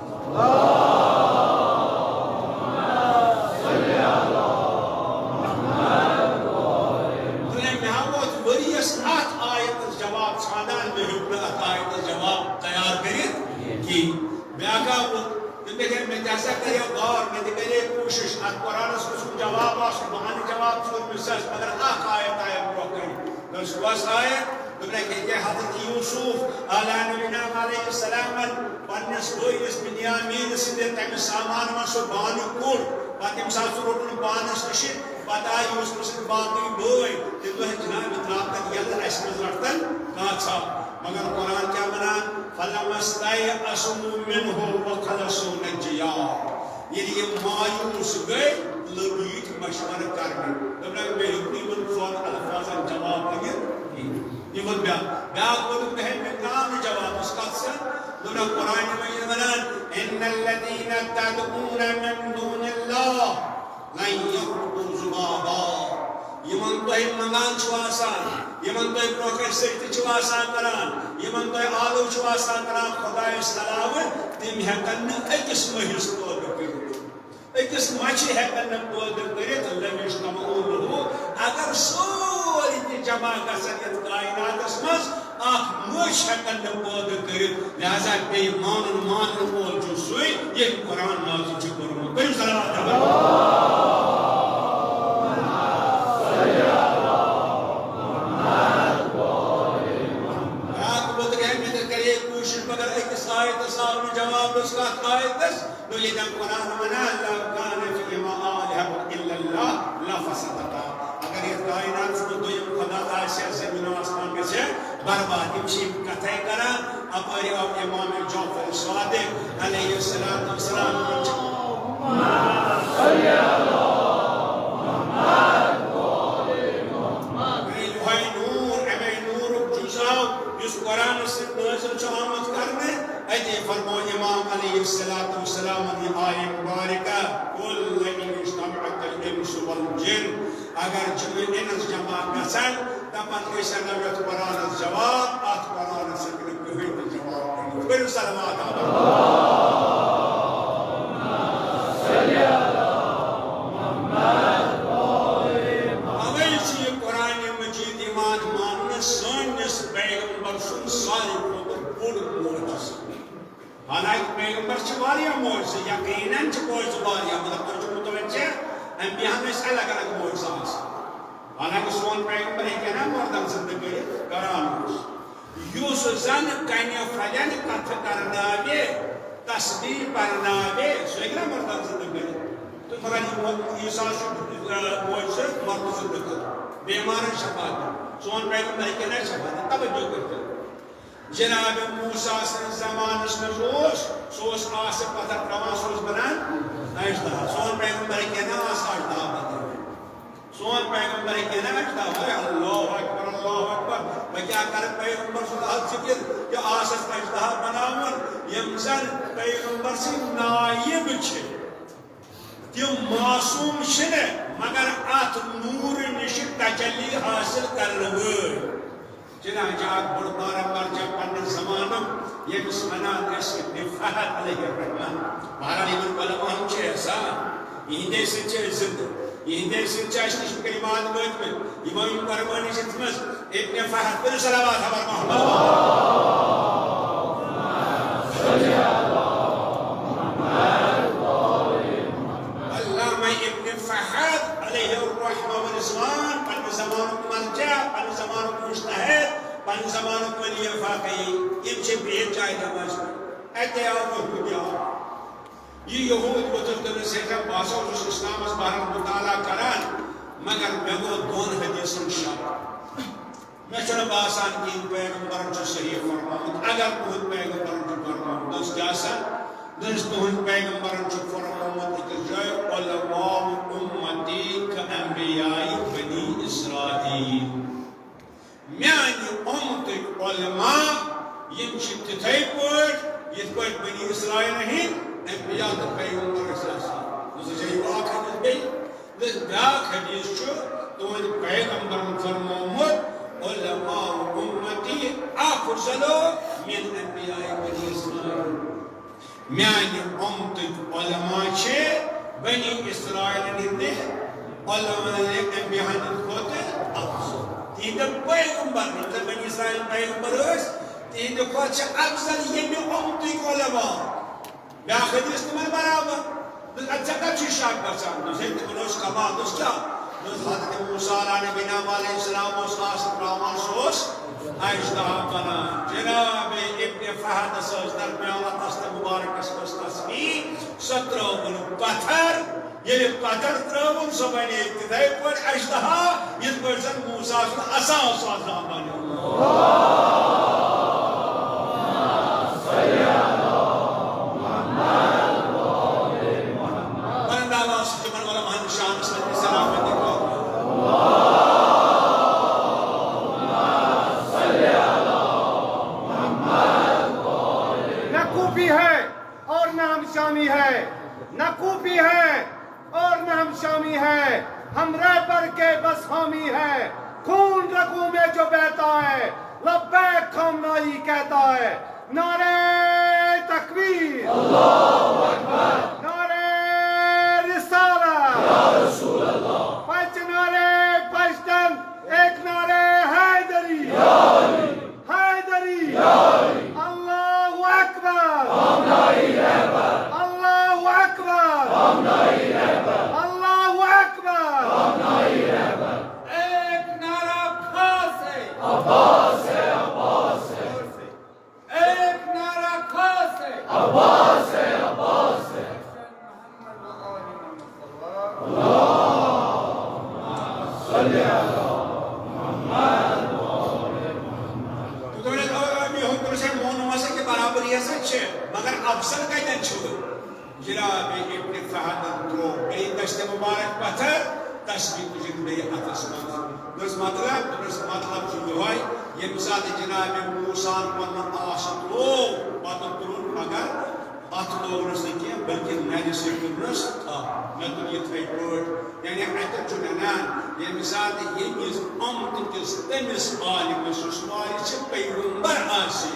دوٚپمَے، مےٚ ہا ووت ؤریَس اَتھ آیتَس جواب ژھانٛڈان، مےٚ ہیوٚک نہٕ اَتھ آیتَس جواب تیار کٔرِتھ کِہیٖنۍ۔ بیٛاکھ آو ووٚن، تہٕ مےٚ گٔے، مےٚ تہِ ہسا کَریو غور، مےٚ تہِ کَرے کوٗشِش، اَتھ قرآنَس کُس کُن جواب آسُن، بہٕ اَنہٕ جواب ژوٗرمِس حصَس، مگر اَکھ آیت آیَم برٛونٛہہ کَنہِ۔ دوٚپمَس، کۄس آیت؟ دوٚپنَکھ، ییٚلہِ حضرت یوسف علیٰ نبینا علیہ السلامن پننِس بٲیِس بنیامین سٕنٛدِ تَمہِ سامان منٛز سُہ بانہٕ کوٚڑ، پتہٕ ییٚمہِ ساتہٕ سُہ روٚٹُن پانس نِش، پتہٕ آے یوسفس سۭتۍ باقٕے بٲے، تِم دوٚپ، جناب، یہِ ترٛاو تَتھ یَلہٕ، اَسہِ منٛز رَٹتَن کانٛژھا۔ مگر قرآن کیٛاہ وَنان؟ "فلما استيئسوا منه وخلصوا نجيا"۔ ییٚلہِ یِم مایوٗس گٔے، لٔگۍ یِتھۍ مشورٕ کرنہِ۔ دوٚپنَکھ، "مےٚ ہیوٚک نہٕ یِمَن ژۄن الفاظن جواب ؤنِتھ کِہیٖنۍ۔" یہِ ووٚن بیٛاکھ۔ بیٛاکھ ووٚنُکھ، "مےٚ ہیوٚک نہٕ کانٛہہ جواب۔" کُس کَتھ سا؟ دوٚپنَکھ، قرآنہِ منٛز ییٚلہِ وَنان، "ان الذين تدعون من دون الله لن يخلقوا ذبابا"۔ یِمَن تُہۍ منٛگان چھِو آسان، یِمَن تُہۍ برونٛہہ کَنہِ سجدٕ چھِو آسان کران، یِمَن تُہۍ آلو چھِو آسان کران خۄدایَس علاوٕ، تِم ہٮ۪کَن نہٕ أکِس مٔہِس پٲدٕ کٔرِتھ۔ أکِس مَچھِ ہٮ۪کَن نہٕ پٲدٕ کٔرِتھ، لم يجتمعوا له، اگر سٲری تہِ جمع گژھن یَتھ کائناتَس منٛز، اکھ مٔچھ ہٮ۪کَن نہٕ پٲدٕ کٔرِتھ۔ لہذا بیٚیہِ مانُن، مانَن وول چھُ سُے، ییٚمۍ قرآن نازل چھُ کوٚرمُت۔ کٔرِو صلوات۔ بیٛاکھ ووت گٔے، مےٚ تہِ کَرے کوٗشِش، مگر أکِس آیتَس آو نہٕ جواب، بہٕ کَتھ آیتَس؟ نو ییٚتٮ۪ن قرآن وَنان، "لو كان فيهما آلهة إلا الله لفسدتا"۔ اگر یَتھ کائناتَس منٛز دوٚیِم خدا آسہِ ہا، زٔمیٖن و آسمان گژھِ ہا برباد۔ یِم چھِ یِم کَتھَے کران۔ اَپٲرۍ آو امام جعفر صادق علیہ الصلوۃ والسلام۔ اے یِہوٚے نوٗر، اَمے نوٗرُک جُز آو، یُس قرآنَس سۭتۍ نٲزِل چھُ آمُت کرنہٕ۔ اَتے فرموو امام علیہ الصلوۃ والسلامَن یہِ آیہِ مُبارکہ، "قل لئن اجتمعت الانس والجن"۔ اگر جِن اِنس جمع گژھن، دَپان أسۍ اَنو یَتھ قرآنَس جواب، اَتھ قرآنَس ہیٚکہِ نہٕ کٕہٕنۍ تہِ جواب ؤنِتھ۔ کٔرِو صلوات۔ اَوَے چھُ یہِ قرآنِ مجیٖد یِوان ماننہٕ سٲنِس پیغمبر سُنٛد ساروی کھۄتہٕ بوٚڑ معجزٕ۔ حالانکہ پیغمبر چھِ واریاہ معجزٕ، یقیناً چھِ معجزٕ واریاہ، مگر تُہۍ چھِو متوجہ، انبیاہن ٲسۍ الگ الگ معجزٕ آسان۔ حالانکہ سون پیغمبر ہیٚکہِ ہا نا مردن زندٕ کٔرِتھ، کران اوس۔ یُس زن کنہِ پھلٮ۪ن کتھٕ کرناوِ، تسبیح پرناوِ، سُہ ہیٚکہِ نا مردن زندٕ کٔرِتھ؟ تہٕ مگر یہِ مو-، عیسیٰ چھُ، آ، معجزٕ مردٕ زندٕ کٔرِتھ، بیمارن شفا دیُن۔ سون پیغمبر ہیٚکہِ ہا نا شفا دِتھ؟ توجہ کٔرِتھ۔ جناب موسیٰ سٕنٛدِس زمانس منٛز اوس، سُہ اوس آسہٕ پتھر ترٛاوان، سُہ اوس بنان اژدہا۔ سون پیغمبر ہیٚکہِ ہا نا آسہٕ اژدہا بنٲوِتھ؟ سون پیغمبر ہیٚکہِ ہا نا اژدہا؟ ہے اللہ اکبر، اللہ اکبر۔ بہٕ کیٛاہ کرٕ پیغمبر سُنٛد اَتھ ذکر کہِ آسس اژدہا بناوُن، یِم زن پیغمبر سٕنٛدۍ نایب چھِ۔ تِم معصوم چھِنہٕ، مگر اتھ نوٗرٕ نِش تجلی حٲصِل کرنہٕ وٲلۍ۔ چنانچہ اکھ بوٚڑ بارٕ مرجع پننہِ زمانُک، ییٚمِس ونان ٲسۍ ابن فہد علیہ الرحمہ۔ بہرحال، یِمن علماہن چھِ احسان، یِہنٛدے سۭتۍ چھِ أسۍ زندٕ، یِہنٛدے سۭتۍ چھِ اَسہِ نِش کلمات وٲتمٕتۍ، یِمو یِم قربٲنی چھِ دِژمٕژ۔ ابن فہد، کٔرِو صلوات حضرت محمد۔ علامہ ابن فہد علیہ الرحمہ و رضوان، پننہِ زمانُک مرجع، پننہِ زمانُک مجتہد، پننہِ زمانُک ولی فقیہ، یِم چھِ بِہِتھ جایہِ نمازِ پٮ۪ٹھ۔ اَتے آو یہودی اکھ۔ یہِ یہودی ووٚتھُس، دوٚپنَس، "ہے جان، بہٕ ہسا اوسُس اسلامس بارس مطالعہ کران، مگر مےٚ گوٚو دۄن حدیثن شک۔" مےٚ چھُنہٕ باسان کِہیٖنۍ پیغمبرن چھُ صحیح فرمومُت۔ اگر تُہُنٛد پیغمبرن چھُ فرمومُت، دوٚپُس، "کیٛاہ سا؟" دوٚپُس، "تُہُنٛد پیغمبرن چھُ فرمومُت أکِس جایہِ، 'علماء امتی کانبیاء بنی اسرائیل'۔" میانہِ اُمتٕکۍ علماء یِم چھِ تِتھَے پٲٹھۍ، یِتھ پٲٹھۍ بنی اسرائیل ہٕنٛدۍ انبیاء تہٕ پیغمبر ٲسۍ آسان۔ دوٚپُس، "اچھا، یہِ گوٚو اکھ حدیث بیٚیہِ۔" بیٛاکھ حدیث چھُ، تُہنٛدِ پیغمبرن فرمومُت، "علماء امتی افضل من انبیاء بنی اسرائیل۔" میانہِ اُمتٕکۍ علماء چھِ بنی اسرائیل ہٕنٛدِ علماء انبیاء ہٕنٛدِ کھۄتہٕ افضل۔ تِہنٛدٮ۪ن پیغمبرن، یِم زن بنی اسرائیل پیغمبر ٲسۍ، تِہنٛدِ کھۄتہٕ چھِ افضل ییٚمہِ اُمتٕکۍ علماء۔ بیٛاکھ حدیث تِمن برابر۔ دوٚپُس، "اَدٕ ژےٚ کَتہِ چھُے شک گژھان؟" دوٚپُس، "ہے، تِمن اوس کمال۔" دوٚپُس، "کیٛاہ؟" دوٚپُس، "حضرت موسیٰ علیٰ نبینا علیہ السلام اوس آسہٕ ترٛاوان، سُہ اوس اژدہا بنان۔" جناب ابن فہدس ٲس درمیان اَتھس تہٕ مُبارکس منٛز تسبیح، سۄ ترٛٲوٕن پتھر۔ ییٚلہِ پتھر ترٛٲوٕن، سۄ بنے تِتھَے پٲٹھۍ اژدہا، یِتھ پٲٹھۍ زن موسیٰ سُنٛد عصا اوس آسان بنیومُت۔ کوفی ہے اور نہ ہم شامی ہے، نہ کوفی ہے اور نہ ہم شامی ہے، ہم رہبر کے بس حامی ہے۔ خون رگوں میں جو بہتا ہے، لبیک خامنائی کہتا ہے۔ نعرہ تکبیر، اللہ اکبر۔ نعرہ رسالت، یا رسول اللہ۔ پنچ نعرے پشتن، ایک نعرہ حیدری۔ حیدری! اللہ اکبر! اللہ اکبر! اللہ اکبر! ایک نعرہ خاص ہے۔ عباس ہے، عباس ہے۔ ایک نعرہ خاص ہے۔ عباس ہے، عباس ہے۔ تہٕ دوٚپُن، "اَوا، اَوا، مےٚ ہیوٚک تٔمِس اَتہِ مونُم ہسا کہِ برابری ہسا چھِ، مگر افضل کَتٮ۪ن چھُ؟" جناب ابن فہد ترٛوو بیٚیہِ دستہِ مُبارک پتھر، تسبیح تُجِن بیٚیہِ اَتھس منٛز۔ دوٚپنَس، "مطلب؟" دوٚپنَس، "مطلب چھُ یِہوٚے، ییٚمہِ ساتہٕ جناب موسیٰ ہن پنُن آس ترٛوو، پتہٕ تُلُن، مگر اَتھ لوگنَس نہٕ کینٛہہ، بلکہِ نَرِ سۭتۍ تُلنَس تھپھ۔ مےٚ تُل یِتھَے پٲٹھۍ۔" یعنی اَتٮ۪تھ چھُ وَنان، ییٚمہِ ساتہٕ ییٚمِس اُمتہٕ کِس تٔمِس عالمَس، یُس وارِ چھِ پیغمبر آسہِ،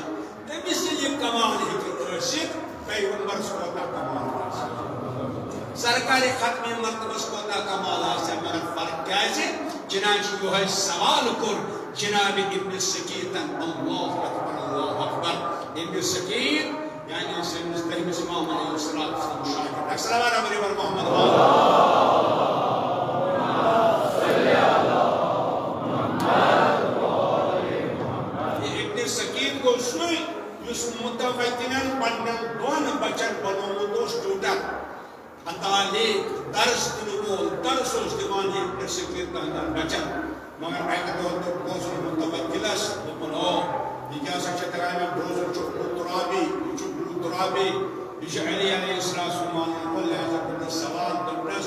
تٔمِس ییٚلہِ یہِ کمال ہیٚکہِ ٲسِتھ، پیغمبرس کوتاہ کمال آسہِ، سرکار ختم مرتبس کوتاہ کمال آسہِ، مگر فرق کیٛازِ؟ چنانچہ یِہوٚے سوال کوٚر جناب ابن سکیتن، اللہ اکبر، اللہ اکبر۔ ابن سکیت یعنی سٲنِس دٔہمِس امام علیہ الصلوۃ والسلام شاگرد۔ اکھ صلوات علی محمد۔ یہِ ابن سکیت گوٚو سُے، یُس متوکِلن پننٮ۪ن دۄن بچن بنوومُت اوس ٹیوٹر۔ تعلیق، درس دِنہٕ وول، درس اوس دِوان یہِ ابن سکیت تہنٛدٮ۪ن بچن۔ مگر اکہِ دۄہ دوٚپ، بوزُن متوکلس، دوٚپُن، "او، یہِ کیٛاہ سا چھےٚ کران؟ مےٚ بوزُن چھُ ابو ترابی، یہِ چھُ ابو ترابی، یہِ چھُ علی علیہ السلام سُنٛد مانن وول، لہذا کوٚرنس سوال۔" دوٚپنس،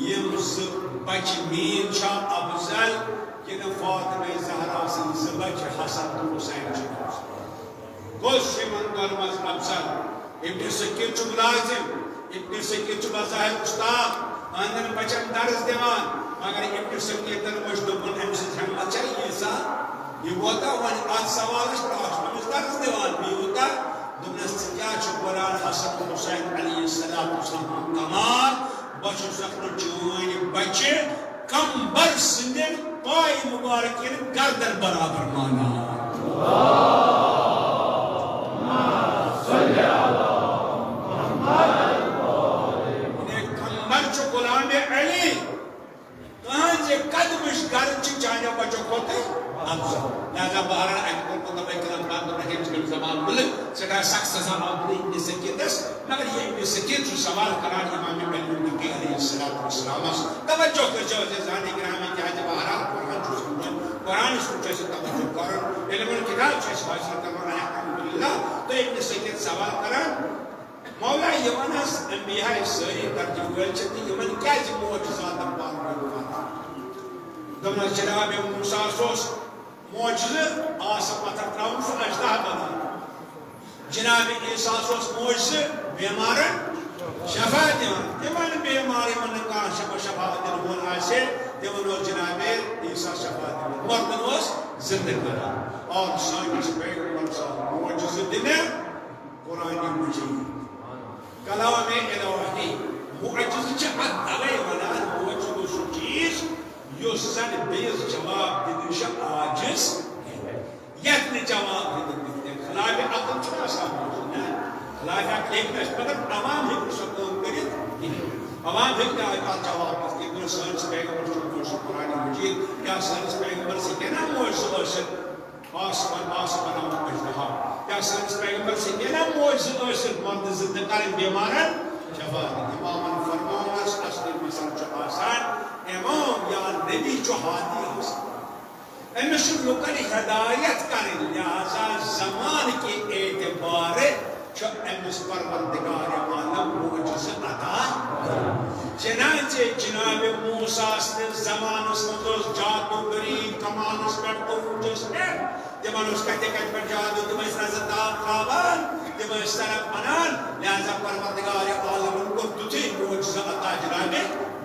"یِم زٕ بچہِ میٲنۍ چھا افضل کِنہٕ فاطمہ زہرا سٕنٛدۍ زٕ بچہِ حسن تہٕ حسین چھِ افضل؟ کُس چھُ یِمن دۄن منٛز افضل؟" ابن سکیت چھُ ملازم، ابن سکیت چھُ بظاہر استاد، أہنٛدٮ۪ن بچن درس دِوان، مگر ابن سکیتن وٕچھ، دوٚپُن، "أمۍ سٕنٛز ہمت چھےٚ ییٖژاہ، یہِ ووتاہ وۄنۍ اتھ سوالس پٮ۪ٹھ، اکھ چھُ أمِس درس دِوان، بیٚیہِ ووتاہ؟" دوٚپنس، "ژٕ کیٛاہ چھُکھ ونان؟ حسن حسین علیہ السلام ہُنٛد کمال، بہٕ چھُس اکھ نہٕ چٲنۍ بچہِ کمبر سٕنٛدٮ۪ن پایہِ مُبارکن گردن برابر مانان۔" یعنی کمبر چھُ غلام علی، تہنٛزِ قدمٕچ گرد چھِ چانیو بچو کھۄتہٕ افضل۔ لہذا بہرحال اَتہِ کوٚر مطلب اکرام خان دوٚپُن، "ہے، أمِس کٔرِو زبان مُلٕک، سٮ۪ٹھاہ سخت سزا آو دِنہٕ ابن سکیتس۔" مگر یہِ ابن سکیت چھُ سوال کران امام علی علیہ الصلوۃ والسلامس۔ توجہ کٔرۍزیو عزیزان گرامی، کیازِ بہرحال قرآن چھُ سمجھُن، قرآنس کُن چھُ اَسہِ توجہ کرُن، علم الکتاب چھُ اَسہِ حٲصِل کرُن، الحمدللہ۔ تہٕ ابن سکیت سوال کران، "مولا، یِمن حظ انبیاء سٲری ترجیح وٲلۍ چھِ، تہٕ یِمن کیازِ معجزاتن پانہٕ ؤنۍ واتان؟" دوٚپنس، "جناب موسیٰ ہس اوس معجزٕ آسہٕ پتھر ترٛاوُن، سُہ اژدہا بناوُن۔ جناب عیسیٰ ہس اوس معجزٕ بیمارن شفا دِوان، تِمن بیمار یِمن نہٕ کانٛہہ شفا، شفا دِنہٕ وول آسہِ، تِمن اوس جناب عیسیٰ شفا دِوان، مردن اوس زندٕ کران۔ اور سٲنِس پیغمبرس آو معجزٕ دِنہٕ قرآن مجید، کلام الہی۔ معجزٕ چھِ اتھ توے ونان، معجزٕ گوٚو سُہ چیز یُس زن بیٚیِس جواب دِنہٕ نِش عاجز، یتھ نہٕ جواب دِنہٕ نِش خلاف عقل چھُنہٕ آسان معجزٕ، نہ۔ خلاف عقل ہیٚکہِ نہٕ اَسہِ، مگر عوام ہیٚکہِ نہٕ سۄ کٲم کٔرِتھ کِہیٖنۍ۔ عوام ہیٚکہِ نہٕ اتھ جواب دِتھ کینٛہہ۔ سٲنِس پیغمبرس چھُنہٕ کٲنٛسہِ قرآن مجید یا سٲنِس پیغمبرس ہیٚکہِ نہ معجزٕ ٲسِتھ۔ آسہٕ بن-، آسہٕ بناوُن اژدہا۔ کیٛاہ سٲنِس پیغمبر سٕنٛدۍ کینٛہہ معجزٕ ٲسِتھ مردٕ زِندٕ کرٕنۍ، بیمارن شفا دِنۍ؟ امامن فرموونس، اصلی مسلہٕ چھُ آسان، امام یا نبی چھُ ہادی آسان۔ أمِس چھُ لُکن ہدایت کرٕنۍ، لہذا زمانہٕ کہِ اعتبارٕ چھُ أمِس پروردگار عالم معجزٕ عطا۔ چنانچہ جناب موسیٰ سٕنٛدِس زمانس منٛز اوس جادوگری کمالس پٮ۪ٹھ عروجس پٮ۪ٹھ۔ تِمن اوس کتھِ کتھِ پٮ۪ٹھ جادو، تِم ٲسۍ نظر تاپھ تھاوان۔ تِم ٲسۍ سرف بنان، لہذا پروردگار عالمن کوٚر تیُتھُے معجزٕ عطا جناب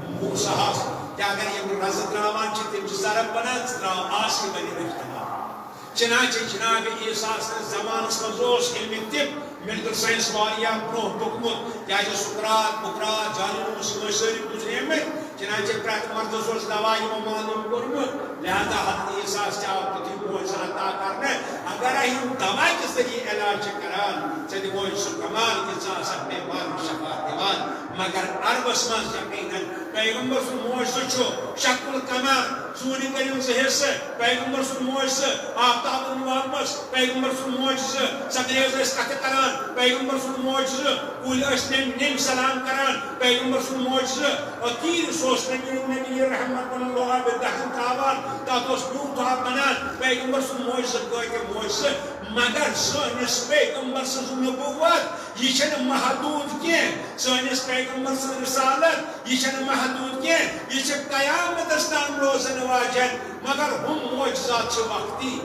موسیٰ ہس۔ تہِ اگر یِم رزٕ تراوان چھِ، تِم چھِ سرف بنان، ژٕ تراو آس، یہِ بنہِ اختلاف۔ چنانچہ جناب عیسیٰ سٕنٛدِس زمانس منٛز اوس علمِ طب، میڈیکل ساینس واریاہ برونٛہہ پوٚکمُت، کیازِ سقراط، بقراط، جالینوس، یِم ٲسۍ سٲری گُزریمٕتۍ۔ چنانچہ پرٛٮ۪تھ مردس اوس دوا یِمو معلوم کوٚرمُت، لہذا حضرت عیسیٰ ہس تہِ آو تیُتھُے معجزٕ عطا کرنہٕ۔ اگر یِم دوا کہِ ذٔریعہٕ علاج چھِ کران، ژےٚ دِموے سُہ کمال کہِ ژٕ آسکھ بیمارن شفا دِوان۔ مگر عربس منٛز یقیناً پیغمبر سُنٛد معجزٕ چھُ شق القمر، ژوٗنہِ کٔرِو زٕ حصہٕ، پیغمبر سُنٛد معجزٕ آفتابن واپس، پیغمبر سُنٛد معجزٕ سنگریز ٲسۍ کتھٕ کران، پیغمبر سُنٛد معجزٕ کُلۍ ٲسۍ نٔمۍ نٔمۍ سلام کران، پیغمبر سُنٛد معجزٕ، اور تیٖر سُہ اوس نبی، نبی رحمت بنان لوہا بہٕ دہن تراوان، تتھ اوس میوٗٹھ آب بنان۔ پیغمبر سُنٛد معجزٕ گوٚو تہِ معجزٕ، مگر سٲنِس پیغمبر سٕنٛز نبوت، یہِ چھنہٕ محدوٗد کینٛہہ۔ سٲنِس پیغمبر سٕنٛز رسالت، یہِ چھنہٕ محدوٗد کینٛہہ، یہِ چھِ قیامتس تام روزن واجٮ۪ن۔ مگر ہُم معجزات چھِ وقتی۔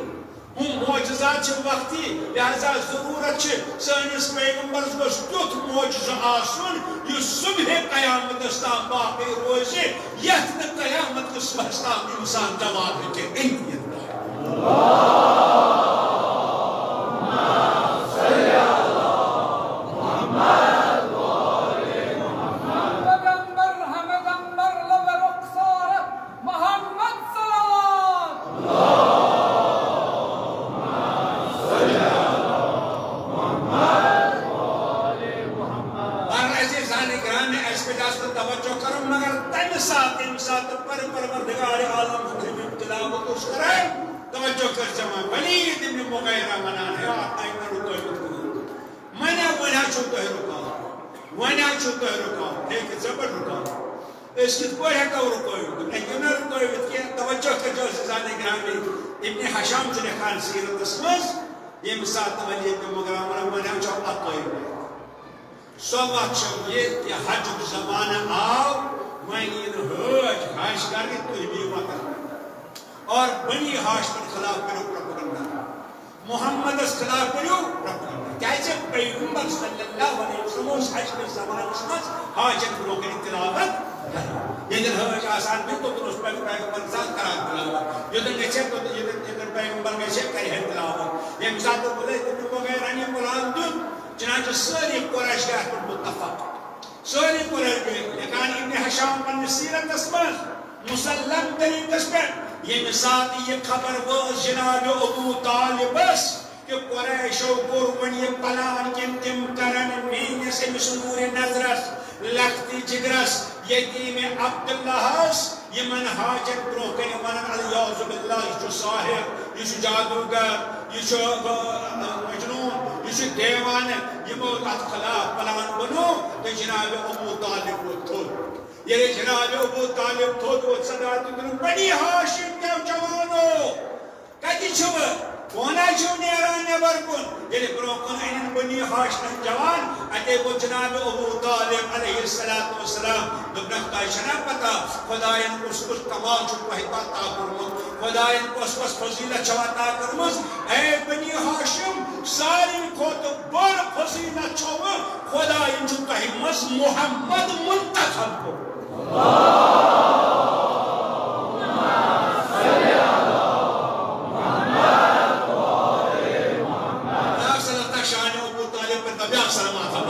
ہُم معجزات چھِ وقتی، لہذا ضروٗرت چھِ سٲنِس پیغمبرس گوٚژھ تیُتھ معجزٕ آسُن، یُس صبح قیامتس تام باقی روزِ، یتھ نہٕ قیامت کِس صبحس تام انسان جواب ہیٚکہِ أنِتھ۔ محمد امبر، حمد امبر، لب رخسار محمد صلوات۔ اور عزیزان گرامی، اسہِ پٮ۪ٹھ آسہِ نہٕ توجہ کرُن، مگر تمہِ ساتہٕ، ییٚمہِ ساتہٕ پر-، پروردگار عالم حکم تلاوت اوس کران، توجہ کٔرۍ زِ وۄنۍ ولید ابن مغیرہ ونان، ہے، آ، تۄہہِ نہٕ رُکٲوِتھ کٕہٕنۍ۔ وۄنۍ ہا، وۄنۍ ہا چھُو تۄہہِ رُکاوُن، وۄنۍ ہا چھُو تۄہہِ رُکاوُن، ہے، کہِ ژےٚ پٮ۪ٹھ رُکاوُن۔ أسۍ کِتھ پٲٹھۍ ہٮ۪کو رُکٲوِتھ؟ تُہۍ ہیٚکِو نہٕ رُکٲوِتھ کینٛہہ۔ توجہ کٔرۍزیو عزیزان گرامی، ابن ہشام چھُ لیکھان سیرتس منٛز، ییٚمہِ ساتہٕ ولید بن مغیرہ ونان، وۄنۍ ہا چھُ اَپٲرۍ۔ سۄ وَتھ چھےٚ یہِ کہِ حجُک زمانہٕ آو، وۄنۍ یِن حٲج حج کرنہِ، تُہۍ بِہِو وطن۔ اور بنی ہاشمن خلاف کٔرِو پروپیگنڈا، محمدس خلاف کٔرِو پروپیگنڈا۔ کیازِ پیغمبر صلی اللہ علیہ وسلم اوس حج کِس زمانس منٛز حاجن برونٛہہ کنہِ تلاوت کران۔ ییٚتٮ۪ن حٲج آسان بیٚہتھ، توٚتَن اوس پے-، پیغمبر زیادٕ کران تلاوت۔ یوٚتَن گژھِ ہے، توٚتَن، ییٚتٮ۪ن، ییٚتٮ۪ن پیغمبر گژھِ ہے، کرِ ہے تلاوت۔ ییٚمہِ ساتہٕ بُلٲے تٔمۍ مغیرہ یہِ قرآن دیُت، چنانچہ سٲری قریش گٔے اَتھ پٮ۪ٹھ متفق۔ سٲری قریش گٔے۔ لیکن ابن ہشام پننِس سیرتس منٛز مسلم طریقس پٮ۪ٹھ، ییٚمہِ ساتہٕ یہِ خبر وٲژ جناب ابو طالبس، کہ قریشو کوٚر وۄنۍ یہِ پلان کہِ تِم کرن میٲنِس أمِس نوٗرِ نظرس، لختِ جگرس، یتیٖم عبداللہس، یِمن حاجن برونٛہہ کنہِ ونن، العیاذ باللہ، یہِ چھُ ساحر، یہِ چھُ جادوگر، یہِ چھُ، آ، مجنون، یہِ چھُ دیوانہٕ۔ یِمو اتھ خلاف پلان بنوو تہٕ جناب ابو طالب ووٚتھ تھوٚد۔ ییٚلہِ جناب ابو طالب تھوٚد ووٚتھ، صدا دیُتُن، بنی ہاشم کیٛاہ جوانو! کتہِ چھِوٕ؟ کونہ چھِو نیران نٮ۪بر کُن؟ ییٚلہِ برونٛہہ کُن أنِن بنی ہاشمٕکۍ جوان، اتے گوٚو جناب ابو طالب علیہ الصلوۃ والسلام۔ دوٚپنکھ، تۄہہِ چھَنا پتہ خۄدایَن کُس کُس کمال چھُ تۄہہِ پتہ کوٚرمُت؟ خۄدایَن کۄس کۄس فضیلت چھو عطا کٔرمٕژ؟ اے بنی ہاشم، ساروی کھۄتہٕ بٔڑ فضیلت چھو، خۄدایَن چھُ تۄہہِ منٛز محمد منتخب کوٚرمُت۔ بیٛاکھ سلطہ شان ابو طالب پر بیٛاکھ سلام آتا۔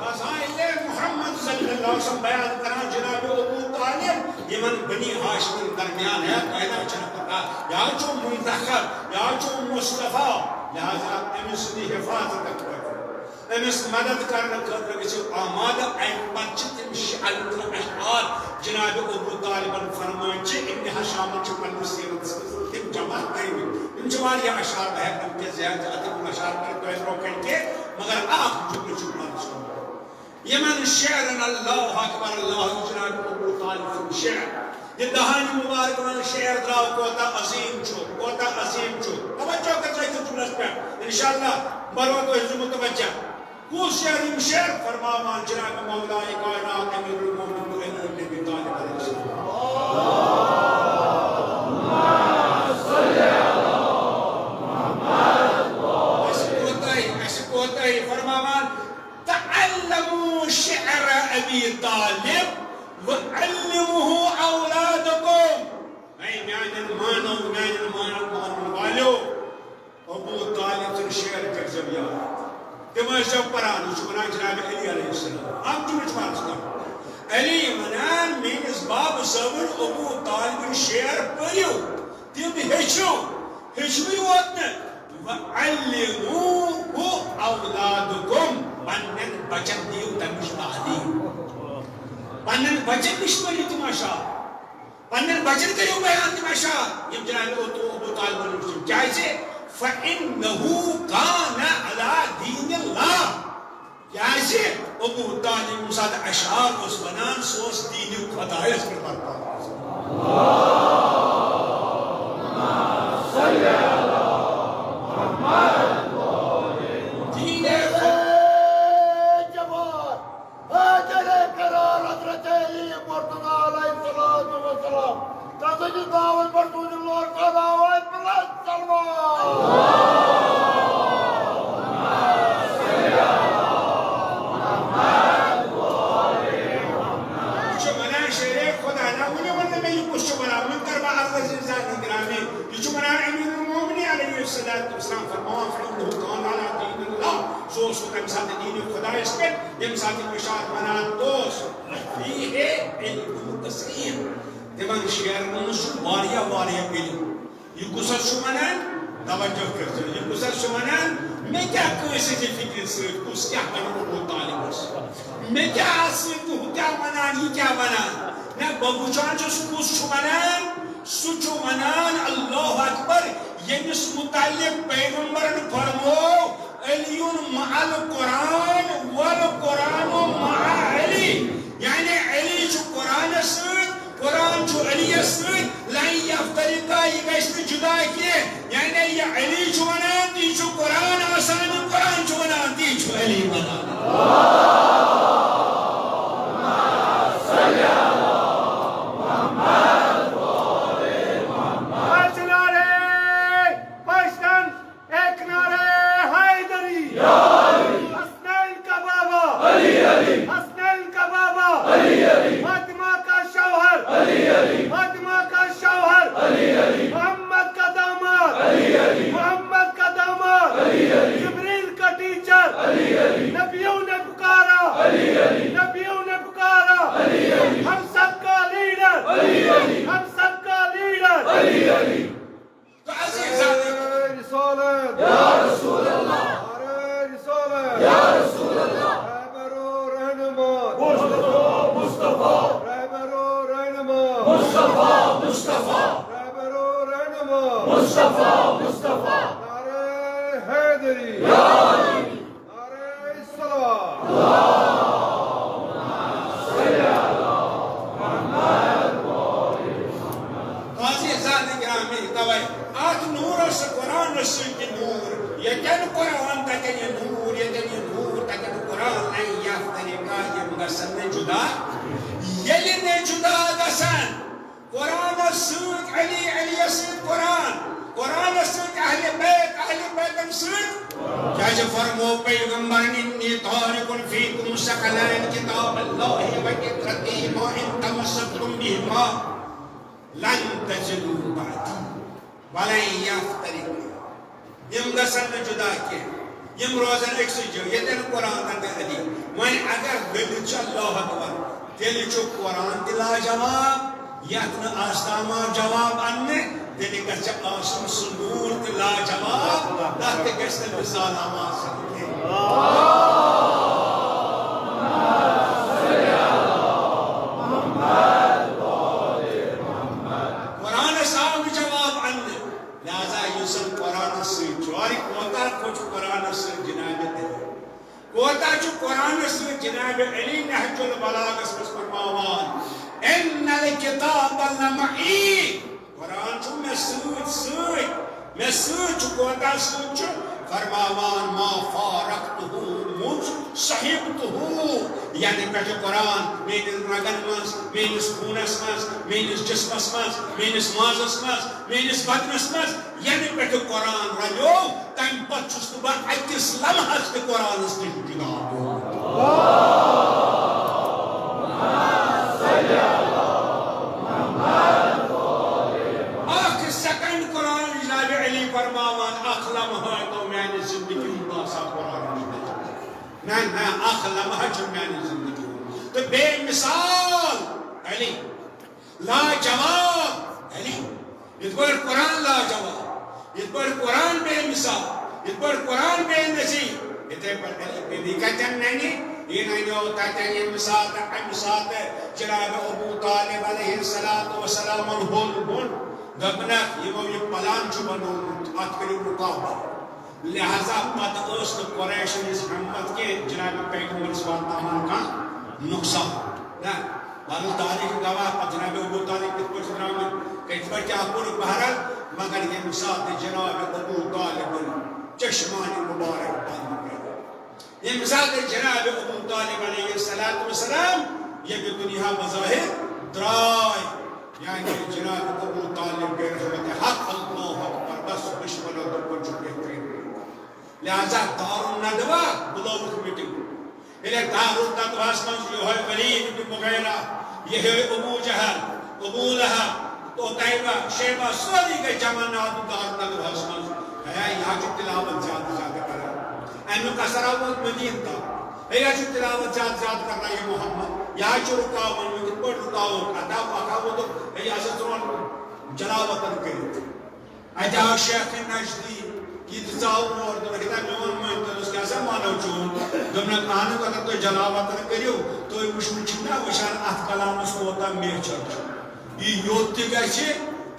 فضائل محمد صلی اللہ علیہ وسلم بیان کران جناب ابو طالب، یمن بنی ہاشمن درمیان ہے، تۄہہِ چھنہٕ پتہ، یا چھُ منتخب، یا چھُ مصطفیٰ، لہذا أمۍ سٕنٛدِ حفاظت خٲطرٕ، أمِس مدد کرنہٕ خٲطرٕ گٔژھِو آمادٕ۔ اَمہِ پتہٕ چھِ تِم شعر، اشعار جناب ابو طالبن فرمٲومٕتۍ چھِ، ابن ہشامن چھِ پننِس سیرتس منٛز تِم جمع کٔرمٕتۍ۔ تِم چھِ واریاہ اشعار، بہٕ ہٮ۪کہٕ نہٕ وٕنکیٚس زیادٕ زیادٕ تِم اشعار کٔرِتھ تۄہہِ برونٛہہ کنہِ کینٛہہ، مگر اکھ جملہٕ چھُ عرض کرُن۔ یِمن شعرن، اللہ اکبر، اللہ، جناب ابو طالب سُنٛد شعر۔ یہِ دہانِ مبارک ونان شعر درٛاو کوتاہ عظیم چھُ، کوتاہ عظیم چھُ۔ توجہ کٔرۍزیو أکِس جملس پٮ۪ٹھ۔ انشاءاللہ بنو تُہۍ زِ متوجہ۔ کُس شعر؟ یِم شعر فرماوان جناب مولائے کائنات امیر المومنین علی بن ابی طالب علیہ السلام۔ چھِ پران، یہِ چھُ وَنان جناب علی علیہ السلام۔ اَکھ چھُ مےٚ چھُ عرض کَرُن۔ علی وَنان، میٛٲنِس بابہٕ صٲبُن ابو طالبُن شعر پٔرِو، تِم ہیٚچھِو، ہیٚچھوٕے یوت نہٕ، وَعَلِّمُوهُ أَوْلَادَكُمْ، پنٛنٮ۪ن بَچَن دِیِو تَمِچ تعلیٖم۔ پنٛنٮ۪ن بَچَن نِش پٔرِو تِم اشعار۔ پننٮ۪ن بَچَن کٔرِو بیان تِم اشعار، یِم جناب ابو، ابو طالبن وٕچھِو۔ کیٛازِ؟ فَإِنَّهُ كَانَ عَلَى دِينِ اللَّهِ۔ کیٛازِ؟ ابو طالب ییٚمہِ ساتہٕ اشعار اوس وَنان، سُہ اوس دیٖنِ خۄدایَس پٮ۪ٹھ برپا روزان۔ دیٖنِ خۄ- حیدر قرار حضرت علی مرتضی علیہ الصلوۃ والسلام۔ تسٕنٛدِس ناوَس پٮ۪ٹھ سوٗزِو لوٹ سلام، پلس سلمان۔ یہِ چھُ وَنان شیرے خۄدا، نہ وٕنہِ ووٚن نہٕ مےٚ یہِ کُس چھُ وَنان، وٕنہِ کَرٕ بہٕ عرض عزیزان گرامی۔ یہِ چھُ وَنان امیر المومنین علیہ الصلوۃ والسلام فرماوان، فإنه كان على دين الله، سُہ اوس تَمہِ ساتہٕ دیٖنِ خۄدایَس پٮ۪ٹھ، ییٚمہِ ساتہٕ یہِ اشعار وَنان اوس، فیہ علم کثیر، تِمن شعرن منٛز چھُ واریاہ واریاہ علم۔ یہِ کُس حظ چھُ وَنان؟ توجہ کٔرۍزیو، یہِ کُس حظ چھُ وَنان؟ مےٚ کیٛاہ کٲنٛسہِ ہٕنٛزِ فِکرِ سۭتۍ، کُس کیٛاہ وَنہِ ابو طالبس؟ مےٚ کیٛاہ اَتھ سۭتۍ تہٕ ہُہ کیٛاہ وَنان، یہِ کیٛاہ وَنان؟ نہ، بہٕ وٕچھان چھُس کُس چھُ وَنان، سُہ چھُ وَنان، اللہ اکبر، ییٚمِس مُتعلق پیغمبرن فرموو، علی مع القرآن والقرآن مع علی، یعنی علی چھُ قرآنس سۭتۍ، قرآن چھُ علیَس سۭتۍ، لن یفترقا، یہِ گژھِ نہٕ جُدا کینٛہہ۔ یعنی یہِ علی چھُ وَنان، تی چھُ قرآن آسان، یہِ قرآن چھُ وَنان، تی چھُ علی وَنان۔ نعرے پشتن، ایک نعرے حیدری۔ حسنین کا بابا علی علی۔ حسنین کا بابا علی علی۔ فاطمہ کا شوہر علی علی۔ فاطمہ کا شوہر علی علی۔ محمد کا داماد علی علی۔ محمد کا داماد علی علی۔ جبریل کا ٹیچر علی علی۔ نبیوں نے پکارا علی علی۔ نبیوں نے پکارا علی علی۔ ہم سب کا لیڈر علی علی۔ ہم سب کا لیڈر علی علی۔ تو عزیزان، نعرہ رسالت۔ یا رسول اللہ۔ نعرہ رسالت۔ یا رسول اللہ۔ رہبر و رہنما۔ مصطفیٰ، مصطفیٰ۔ رہبر و رہنما۔ مصطفیٰ، مصطفیٰ۔ رہبر و رہنما۔ مصطفیٰ، مصطفیٰ۔ نعرہ حیدری۔ یا علی۔ نعرہ صلوات۔ قاضی زاد گرامی، توے اتھ نورس، قرآنس سۭتۍ تہِ نور، ییٚتٮ۪ن قرآن تتٮ۪ن یہِ نور، ییٚتٮ۪ن یہِ نور تتٮ۪ن قرآن، لن یفترقا، یِم گژھن نہٕ جدا۔ ییٚلہِ نہٕ جدا گژھن، قرآنس سۭتۍ علی، علیس سۭتۍ قرآن، قرآنس سۭتۍ اہل بیت، اہل بیتن سۭتۍ۔ کیازِ فرمو پیغمبرن، انی تارک فیکم ثقلین کتاب اللہ و عترتی، ما ان تمسکتم بہما لن تضلوا بعدی ولن یفترقا۔ یِم گژھن نہٕ جدا کینٛہہ، یِم روزن أکسٕے جایہِ، ییٚتٮ۪ن قرآن تتٮ۪ن علی۔ وۄنۍ اگر ؤنِتھ چھُ اللہ اکبر، تیٚلہِ چھُ قرآن تہِ لاجواب، یتھ نہٕ آسہِ تام آو جواب اننہٕ، تیٚلہِ گژھِ آسُن سُہ نوٗر تہِ لاجواب، تتھ تہِ گژھِ نہٕ مثال آواز کینٛہہ۔ قرآنس آو نہٕ جواب اننہٕ، لہذا یُس زن قرآنس سۭتۍ چھُ، اور یہِ کوتاہ کھوٚت چھُ قرآنس سۭتۍ جناب علی۔ کوتاہ چھُ قرآنس سۭتۍ جناب علی نہج البلاغس منٛز فرماوان، ان الکتاب لمعی، قرآن چھُ مےٚ سۭتۍ سۭتۍ، مےٚ سۭتۍ چھُ، کوتاہ سۭتۍ چھُ؟ فرماوان، ما فارقتہ منذ صحبتہ، یعنی پٮ۪ٹھٕ قرآن میٛانٮ۪ن رگن منٛز، میٛٲنِس خوٗنس منٛز، میٛٲنِس جسمس منٛز، میٛٲنِس مازس منٛز، میٛٲنِس بدنس منٛز، یَنہٕ پٮ۪ٹھٕ قرآن رلیو، تَمہِ پتہٕ چھُس نہٕ بہٕ أکِس لمحس تہِ قرآنس نِش جُدا گوٚمُت۔ اکھ سیکنڈ قرآن جناب علی فرماوان، اکھ لمحہ گوٚو میانہِ زندگی ہُنٛد آسان قرآن نِش۔ نہ، نہ، اکھ لمحہ چھُنہٕ میانہِ زندگی ہُنٛد۔ تہٕ بے مثال علی، لاجواب علی، یِتھ پٲٹھۍ قرآن لاجواب، یِتھ پٲٹھۍ قرآن بے مثال، یِتھ پٲٹھۍ قرآن بے نظیر، یِتھے پٲٹھۍ علی۔ علی کتٮ۪ن ننہِ؟ یہِ ننیو تتٮ۪ن، ییٚمہِ ساتہٕ، امہِ ساتہٕ جناب ابو طالب علیہ الصلوۃ والسلام ہوٚل بۄن، دوٚپنکھ، یِمو یہِ پلان چھُ بنوومُت، اتھ کٔرِو مقابلہٕ۔ لہذا پتہٕ ٲس نہٕ قریشن ہٕنٛز ہمت کینٛہہ جناب پیغمبرس واتناوان کانٛہہ نۄقصان۔ نہ، بہرحال تاریخ گواہ پتہٕ جناب ابو طالب کِتھ پٲٹھۍ چھِ درٛامٕتۍ، کِتھ پٲٹھۍ کیٛاہ کوٚرُکھ۔ بہرحال، مگر ییٚمہِ ساتہٕ جناب ابو طالبن چشمانِ مبارک بنٛد کٔر، ییٚمہِ ساتہٕ جناب ابو طالب علیہ الصلوۃ والسلام ییٚمہِ دُنیا بظاہر درٛاے، یعنی جناب ابو طالب گٔے رحمت حق، اللہ اکبر، بس دشمنو دوٚپُن چھُ بہترین۔ لہذا دارالندوہ بُلٲوُکھ میٖٹِنٛگ۔ ییٚلہِ دارالندوہس منٛز یِہوٚے ولید ابن مغیرہ، یِہوٚے ابو جہل، ابو لہب، عتیبہ، شیبہ، سٲری گٔے جمع نادُن دارالندوہس منٛز۔ ہے، یہِ حظ چھُ تلاوت زیادٕ زیادٕ کران۔ اَمیُک اثر آو وۄنۍ مدیٖنہٕ تام۔ ہے، یہِ حظ چھُ تلاوت زیادٕ زیادٕ کران یہِ محمد۔ یہِ حظ چھُ رُکاوان، یہِ کِتھ پٲٹھۍ رُکاووکھ؟ اَتھ آو اکھ آو وۄنۍ دوٚپ، ہے، یہِ ہسا ژھٕنون جلاوطن کٔرِتھ۔ اَتہِ آو شیخ نجدی، یہِ تہِ ژاو اور، دوٚپُن، "ہے، میون مٲنۍ تو، أسۍ کیٛاہ سا مانو چون؟" دوٚپنَکھ، "اہن حظ، اگر تُہۍ جلاوطن کٔرِو، تُہۍ وٕچھِو، چھِو نا وٕچھان اَتھ کلامَس کوتاہ میچھر چھُ؟ یہِ یوٚت تہِ گژھِ،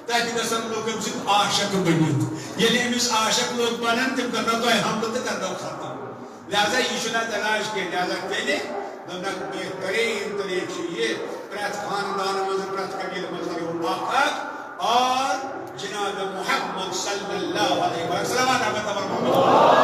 تَتہِ گژھن لُکھ أمۍ سٕنٛدۍ عاشق بٔنِتھ۔ ییٚلہِ أمِس عاشق لُکھ بَنَن، تِم کَرنو تۄہہِ حملہٕ تہٕ کَرنو ختم۔" لہذا یہِ چھُنہٕ اَتھ علاج کینٛہہ۔ لہذا تیٚلہِ دوٚپنَکھ، بہتریٖن طریٖقہٕ چھُ یہِ، پرٛٮ۪تھ خاندانہٕ منٛز، پرٛٮ۪تھ قبیٖلہٕ منٛز تھٲیِو اکھ اکھ اور جناب محمد صلی اللہ علیہ وسلم، صلوات احمد امر محمد۔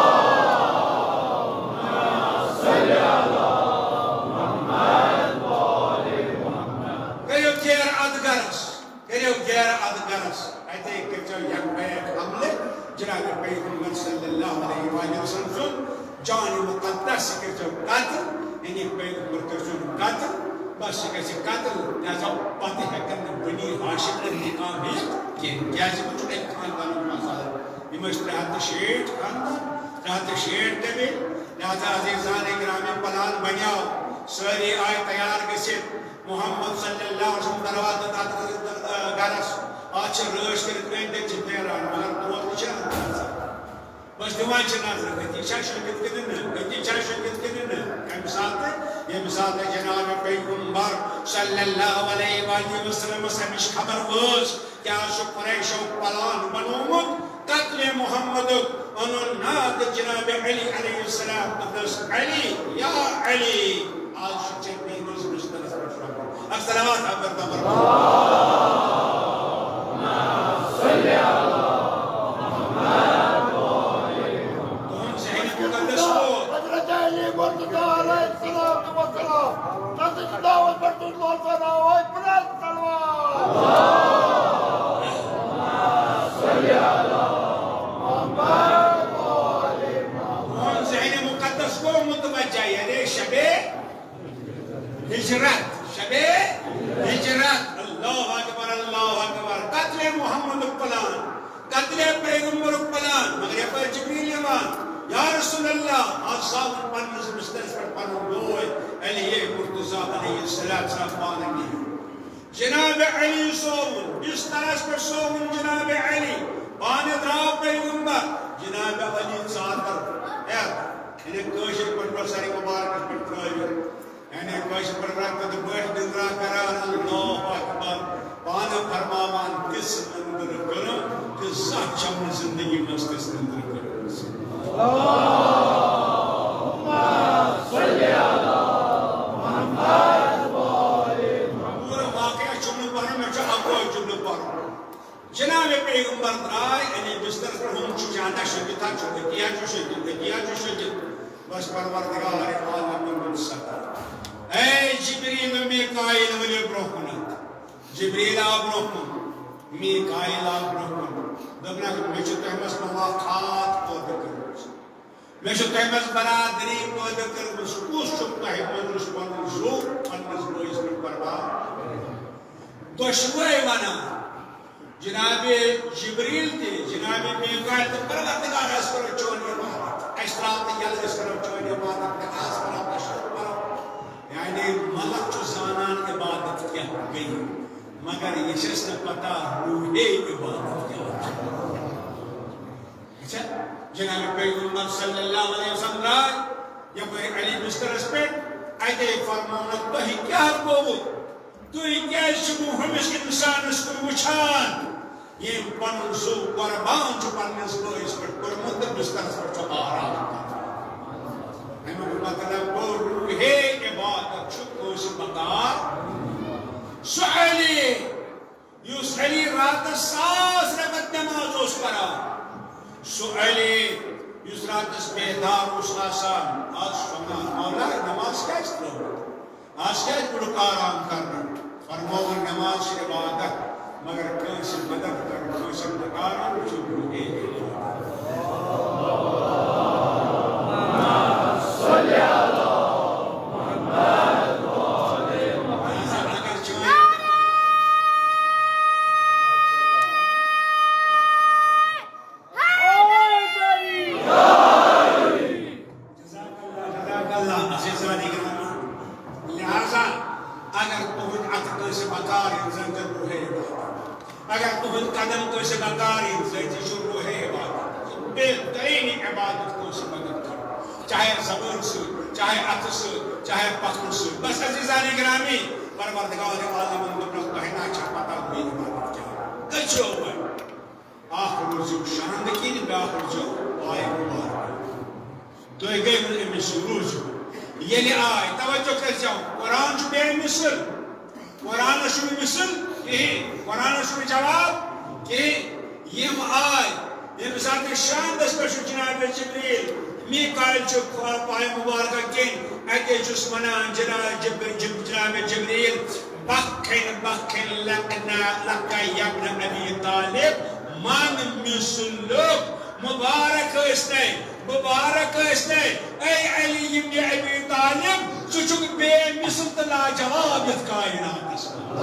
کٔرِو گیرٕ اَتھ گرس۔ کٔرِو گیرٕ اَتھ گرس، اَتے کٔرۍزیو یک بیک حملہٕ۔ جناب پیغمبر صلی اللہ علیہ وآلہ وسلم سُنٛد جان مقدس کٔرۍزیو قتل، یعنی پیغمبر کٔرۍزیو قتل، بس یہِ گژھِ قتل۔ لہذا پتہٕ ہٮ۪کن نہٕ بنی ہاشم انتقام ہٮ۪تھ کینٛہہ، کیازِ یِمن چھُ اَکہِ خاندانُک مسلہٕ۔ یِم ٲسۍ ترٛےٚ ہَتھ تہٕ شیٹھ خاندان، ترٛےٚ ہَتھ تہٕ شیٹھ قبیٖلہٕ۔ لہذا عزیزان گرامی، پلان بنیو، سٲری آے تیار گٔژھِتھ۔ محمد صلی اللہ علیہ وسلم دروازٕ تتھ گرس، اتھ چھِ رٲچھ کٔرِتھ أنٛدۍ أنٛدۍ چھِ پھیران، مگر تور تہِ چھِ اندر اژان۔ بس دِوان چھِ نظر، أتی چھا شۄنٛگِتھ کِنہٕ نہٕ، أتی چھا شۄنٛگِتھ کِنہٕ نہٕ۔ کمہِ ساتہٕ؟ ییٚمہِ ساتہٕ جناب پیغمبر صلی اللہ علیہ وآلہ وسلمس امِچ خبر وٲژ، کیٛاہ چھُ قریشو پلان بنوومُت؟ قتل محمدُک۔ انُن ناد جناب علی علیہ السلام، دوٚپنس، "علی، یا علی، آز چھُ ژےٚ میٲنِس بسترس پٮ۪ٹھ شۄنٛگُن۔" اکھ صلوات اکبر تبر۔ تُہُنٛد ذہنِ مقدس ووت۔ حضرت علی مرتضی علیہ الصلوۃ والسلام، تَس چھِ دعوت پٮ۪ٹھ تُہۍ لوزان آواز پرٛٮ۪تھ تہوار۔ تُہُنٛد ذہنِ مقدس گوٚو متوجہ، یعنی شبِ ہجرت، شبِ ہجرت۔ اللہ اکبر، اللہ اکبر۔ قتلِ محمدُک پلان، قتلِ پیغمبرُک پلان، مگر یپٲرۍ جبریل یِوان، یا رسول اللہ، آز زاوُن پننِس بسترس پٮ۪ٹھ پنُن بوے علی مرتضی علیہ السلام پانہٕ نِیِو۔ جناب علی سووُن، بسترس پٮ۪ٹھ سووُن جناب علی۔ پانہٕ درٛاو پیغمبر، جناب علی ژادر ہٮ۪تھ۔ یعنی کٲشِر پٲٹھۍ پٮ۪ٹھ سارے مُبارکس پٮ۪ٹھ ترٲوِتھ۔ یعنی کٲشِر پٲٹھۍ رکھ تہٕ بٲٹھۍ دِنٛدرا کران، اللہ اکبر۔ پانہٕ فرماوان، تِژھ أنٛدرٕ کٔرٕم، تہٕ زانٛہہ چھَم نہٕ زندگی منٛز تِژھ أنٛدرٕ کٔرمٕژ۔ پوٗرٕ واقعہ چھُم نہٕ پَرُن، مےٚ چھُ اَکوے جملہٕ پَرُن۔ جناب پیغمبر درٛاے علی بسترس پٮ۪ٹھ، ہُم چھُ جانان شۄنٛگِتھ ہا چھُ، أتی ہا چھُ شۄنٛگِتھ، أتی ہا چھُ شۄنٛگِتھ۔ بس پروردگار عالمن ووٚن صدر، اے جبریل و میکائیل، ؤلِو برٛونٛہہ کُنتھ۔ جبریل آو برٛونٛہہ کُن، میکائیل آو برٛونٛہہ کُن۔ دوٚپنکھ، مےٚ چھِ تۄہہِ منٛز ملاقات پٲدٕ کٔرمٕژ۔ مےٚ چھِ تۄہہِ منٛز برادری پٲدٕ کٔرمٕژ۔ کُس چھُ تۄہہِ منٛز یُس پنُن زُو پننِس بٲیِس پٮ۪ٹھ قۄربان؟ دۄشوے ونان، جناب جبریل تہِ، جناب میکائیل تہِ، پروردگار، اَسہِ کوٚر چون عبادت، اَسہِ راتہٕ ییٚلہِ أسۍ کرو چٲنۍ عبادت، نماز پرو، تشہد پرو، یعنی ملک چھُ زانان عبادت کیٛاہ گٔیہِ، مگر یہِ چھَس نہٕ پتہ روحے عبادت کیٛاہ چھِ۔ اچھا، جناب پیغمبر صلی اللہ علیہ وسلم درٛاے یپٲرۍ علی بسترس پٮ۪ٹھ، اتے فرموونکھ، تۄہہِ کیٛاہ گوٚوٕ؟ تُہۍ کیٛازِ چھِو ہُمِس اِنسانَس کُن وٕچھان، ییٚمۍ پَنُن زُو قۄربان چھُ پنٛنِس بٲیِس پٮ۪ٹھ کوٚرمُت تہٕ بِستَرَس پٮ۪ٹھ چھُ آرام کران؟ اَمیُک مطلب گوٚو، روحے عبادت چھُ کٲنٛسہِ بکار۔ سُہ علی، یُس علی راتَس ساس رکعت نماز اوس پران، سُہ علی، یُس راتَس بیدار اوس آسان، آز چھُ وَنان، مولا، نماز کیٛازِ ترٲوٕتھ؟ آز کیٛازِ کوٚرُکھ آرام کرنہٕ؟ فرمووُن، نماز چھِ عبادت، مگر کٲنٛسہِ مدد کرُن، کٲنٛسہِ بکارُن چھُ برٛونٛہے عبادت۔ لہذا اگر چٲنۍ جزاک اللہ، جزاک اللہ، عزیزان اکرام۔ لہذا اگر تُہُنٛد اَتھٕ کٲنٛسہِ بکار یِن، زَن تہِ روحے عبادت۔ اگر تُہُنٛد قدم کٲنٛسہِ بکار یِن، زَن تہِ چھُ روحے عبادت۔ بہترین عبادت کٲنٛسہِ مدد کرُن، چاہے زبٲنۍ سۭتۍ، چاہے اَتھٕ سۭتۍ، چاہے پکھرِ سۭتۍ۔ بس عزیزان گرامی، پروردگار عالمن دوٚپنَس، تۄہہِ نہ چھا پتہ میٛٲنۍ عبادت کیٛاہ؟ دٔچھو وۄنۍ۔ اکھ روٗزِو شاندٕ کِنۍ، بیٛاکھ روٗزِو پایہِ مُبارکہٕ۔ تُہۍ گٔیوٕ أمِس روٗزِو۔ ییٚلہِ آے، توجہ کٔرۍزیو، قرآن چھُ بے مثل۔ قرآنَس چھُنہٕ مثل کِہیٖنۍ، قرآنَس چھُنہٕ جواب کِہیٖنۍ۔ یِم آے، ییٚمہِ ساتہٕ شاندَس پٮ۪ٹھ چھُ جناب جبریل، میکائیل چھُ پایہِ مُبارکہ کِنۍ، اَتے چھُس وَنان، جناب جب-، جب-، جناب جبریل، بخن، بخن لکنا، لک یا ابن ابی طالب، من مثلک، مبارک ٲسۍ نے، مبارک ٲسۍ نے، اے علی ابن ابی طالب، ژٕ چھُکھ بے مثل تہٕ لاجواب یَتھ کائناتس منٛز۔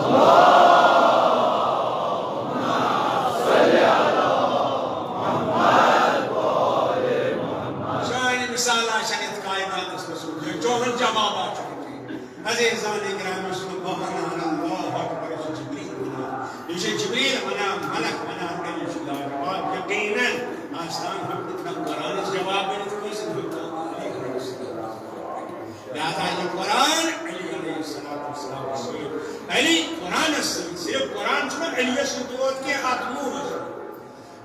چٲنۍ مثالہ چھَنہٕ یَتھ کائناتس منٛز کُنہِ جایہِ، چون جوابہ چھُنہٕ کینٛہہ۔ عزیزان گرامی، سُہ بہانہ اَنان، اللہ اکبر، یہِ چھُ جبریل وَنان۔ یہِ چھُ جبریل وَنان، ملک وَنان، علی چھُ لاجواب۔ یقیناً آستان ہیوٚک نہٕ قرآنَس جواب ؤنِتھ کٲنٛسہِ، ہیوٚک علی علیہ السلام۔ لہذا یہِ قرآن علی علیہ الصلوۃ والسلام سۭتۍ، علی قرآنَس سۭتۍ، صرف قرآن چھُنہٕ علیَس سۭتۍ یوت کینٛہہ، اَتھ نوٗرَس سۭتۍ۔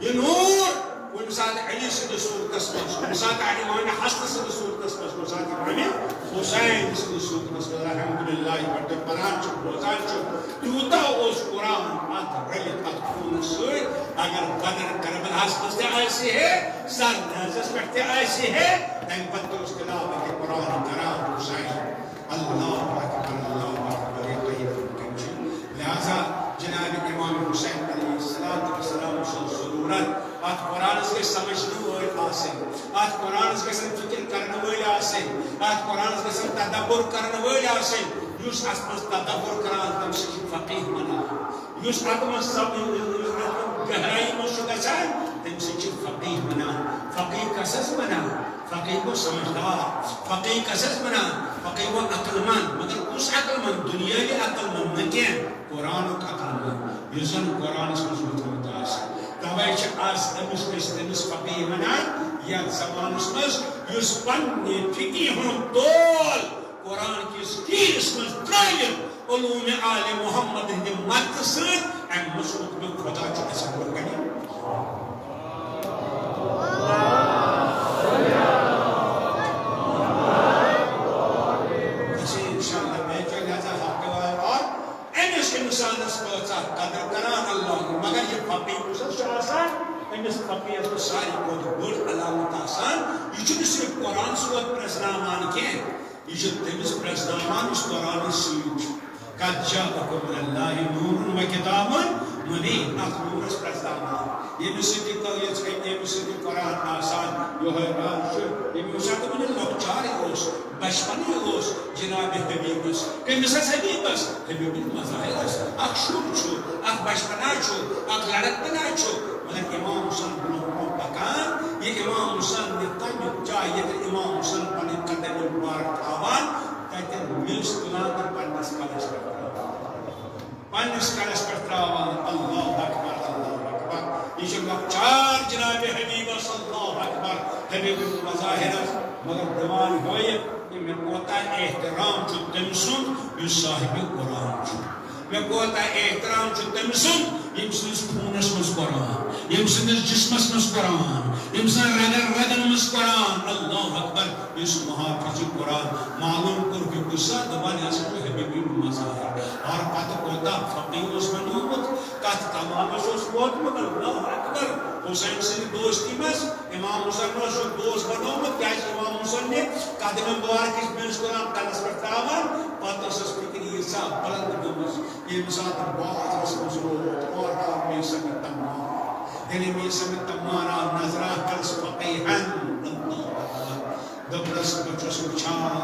یہِ نوٗر کُنہِ ساتہٕ علی سٕنٛدِس صوٗرتس منٛز، کُنہِ ساتہٕ امام حسن سٕنٛدِس صوٗرتس منٛز، کُنہِ ساتہٕ امام حسین سٕنٛدِس صوٗرتس منٛز، الحمدللہ، یہِ پران چھُ، بوزان چھُ، تیوٗتاہ اوس قرآن اتھ رٔلِتھ، اتھ خوٗنس سۭتۍ۔ اگر بدر کربلاہس منٛز تہِ آسہِ ہے، سر نیزس پٮ۪ٹھ تہِ آسہِ ہے، تمہِ پتہٕ تہِ اوس تلاوت قرآن کران حسین۔ اللہ اکبر، اللہ اکبر، یہِ تۄہہِ برونٛہہ کنہِ چھُ۔ لہذا جناب امام حسین علیہ الصلوۃ والسلام سٕنٛز ضروٗرت، اتھ قرآنس گژھِ سمجھنہٕ وٲلۍ آسٕنۍ، اتھ قرآنس گژھن فکر کرنہٕ وٲلۍ آسٕنۍ، اتھ قرآنس گژھن تدبر کرنہٕ وٲلۍ آسٕنۍ۔ یُس اتھ منٛز تدبر کران، تٔمۍ سۭتۍ چھِ فقیہ بنان۔ یُس اتھ منٛز سب-، یُس اتھ منٛز گہرائی منٛز چھُ گژھان، تٔمۍ سۭتۍ چھِ فقیہ بنان۔ فقیہ کس حظ بنان؟ فقیہ گوٚو سمجھدار۔ فقیہ کس حظ بنان؟ فقیہ گوٚو عقل مند۔ مگر کُس عقل مند؟ دنیاوی عقل مند نہٕ کینٛہہ، قرآنُک عقل مند، یُس زن قرآنس منٛز ووٚتھمُت آسہِ۔ توے چھِ از أمِس، أسۍ أمِس فقیہ ونان، یتھ زمانس منٛز یُس پننہِ فقیہ ہُنٛد تول قرآن کِس کیٖرِس منٛز ترٲوِتھ، علوم آل محمد ہٕنٛدِ مدتہٕ سۭتۍ امہِ منٛز حکمِ خدا چھُ اَسہِ برونٛہہ کنہِ۔ اچھا، انشاءاللہ، میں کیا لہذا ہفتہٕ وار وار أمِس اِنسانَس کۭژاہ قدر کران اللہ، مگر یہِ فقیہ کُس حظ چھُ آسان؟ أمِس فقیہَس چھُ ساروی کھۄتہٕ بٔڑ علامت آسان، یہِ چھُنہٕ صرف قرآن سۭتۍ پرٛزناوان کینٛہہ، یہِ چھُ تٔمِس پرٛزناوان یُس قرآنَس سۭتۍ چھُ۔ قد جاءکم من اللہ نور و کتاب مبین، اَتھ نوٗرَس پرٛزناوان، ییٚمِس سۭتۍ یہِ کٲ-، ییٚمِس سۭتۍ یہِ قرآن آسان، یِہوٚے راز چھُ، ییٚمہِ ساتہٕ وٕنہِ لۄکچارٕے اوس، بچپنے اوس جناب حبیبس۔ کٔمِس حظ حبیبس؟ حبیب المظاہرس۔ اکھ شُر چھُ، اکھ بچپنا چھُ، اکھ لڑکپنا چھُ، مگر امام حسین برونٛہہ برونٛہہ پکان، یہِ امام حسین یہِ تمیُک جاے ییٚتہِ تُلان تہٕ پننِس کلس پٮ۪ٹھ ترٛاوان۔ پننِس کلس پٮ۪ٹھ ترٛاوان۔ اللہ اکبر، اللہ اکبر۔ یہِ چھُ لۄکچار جناب حبیبس، اللہ اکبر، حبیب مظاہرس، مگر دِوان ہٲوِتھ کہِ مےٚ کوتاہ احترام چھُ تٔمۍ سُنٛد یُس صاحب قرآن چھُ۔ مےٚ کوتاہ احترام چھُ تٔمۍ سُنٛد، ییٚمۍ سٕنٛدِس خوٗنس منٛز قرآن، ییٚمۍ سٕنٛدِس جسمس منٛز قرآن، ییٚمۍ سٕنٛدٮ۪ن رگن رگن منٛز قرآن۔ اللہ اکبر۔ یُس محافظ قرآن معلوم کوٚر، یہِ قصہ، دپان، یہِ ہسا چھُ حبیبی مظاہر۔ اور پتہٕ کوتاہ فقیہ اوس بنیومُت، کتھ کمالس اوس ووتمُت۔ اللہ اکبر۔ حسین سٕنٛدِ دوستی منٛز امام حسین اوس سُہ دوست بنومُت، کیازِ امام حسین نے قدم مبارک یُس مےٚ اوس قرآن کلس پٮ۪ٹھ تراوان، پتہٕ ٲسٕس فکر ییٖژاہ بلند گٔمٕژ، ییٚمہِ ساتہٕ بازرس منٛز ووت، اورٕ آو مےٚ سمجھ تمام۔ ییٚلہِ مےٚ سمجھ تمام آو نظرہ کلس فقیہن، اللہ اکبر۔ دوٚپنَس، بہٕ چھُس وٕچھان،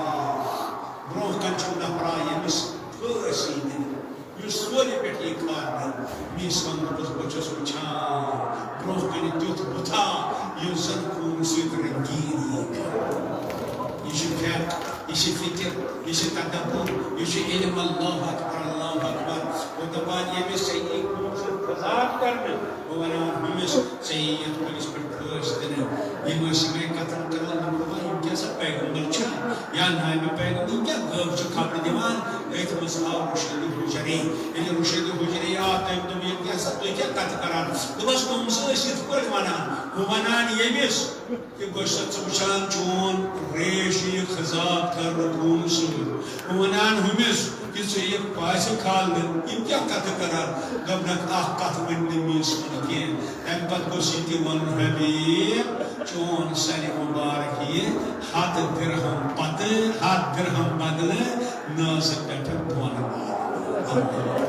برٛونٛہہ کَنہِ چھُ نفرا ییٚمِس پھٲسۍ یی دِنہٕ، یُس سورِ پٮ۪ٹھ یی کھارنہٕ۔ میٖس وَنُن دوٚپُس، بہٕ چھُس وٕچھان، برٛونٛہہ کَنہِ تیُتھ بُتھا، یُس زَن خوٗنہٕ سۭتۍ رنٛگیٖن یی کرنہٕ۔ یہِ چھُ فقہ، یہِ چھُ فکر، یہِ چھُ تدبر، یہِ چھُ علم۔ اللہ اکبر، اللہ اکبر۔ اور دَپان، ییٚمِس ژےٚ یی خوٗنہٕ سۭتۍ خضاب کرنہٕ، بہٕ وَنان ہُمِس، ژےٚ یی یَتھ کُلِس پٮ۪ٹھ پھٲسۍ دِنہٕ۔ یِم ٲسۍ یِمَے کَتھٕ کَران، دوٚپُکھ، "وۄنۍ یِم کیٛاہ سا پیغمبر چھا؟ یا نامِ پیغمبر، یِم کیٛاہ گٲو چھِ خبرٕ دِوان؟" أتھۍ منٛز آو رُشیدُ حُجَرِ۔ ییٚلہِ رُشیدُ حُجَرِ آو، تٔمۍ دوٚپ، "یِم کیٛاہ سا، تُہۍ کیٛاہ کَتھٕ کَران؟" دوٚپُس، "تِم زٕ ٲسۍ یِتھ پٲٹھۍ وَنان، ہُہ وَنان ییٚمِس کہِ بہٕ چھُسَتھ ژٕ وٕچھان، چون ریش یِیہِ خضاب کَرنہٕ خوٗنہٕ سۭتۍ، ہُہ وَنان ہُمِس کہِ ژٕ یِکھ پاسہِ کھالنہٕ، یِم کیٛاہ کَتھٕ کَران؟" دوٚپنَکھ، اَکھ کَتھ ؤنۍ نہٕ میٖس وَنہٕ کینٛہہ۔ تَمہِ پَتہٕ گوٚژھ یہِ تہِ وَنُن، حبیب، چون سَرِ مُبارک یہِ ہَتھ دِرہَم پَتہٕ، ہَتھ دِرہَم بَدلہٕ نازٕ پٮ۪ٹھٕ بۄن والنہٕ۔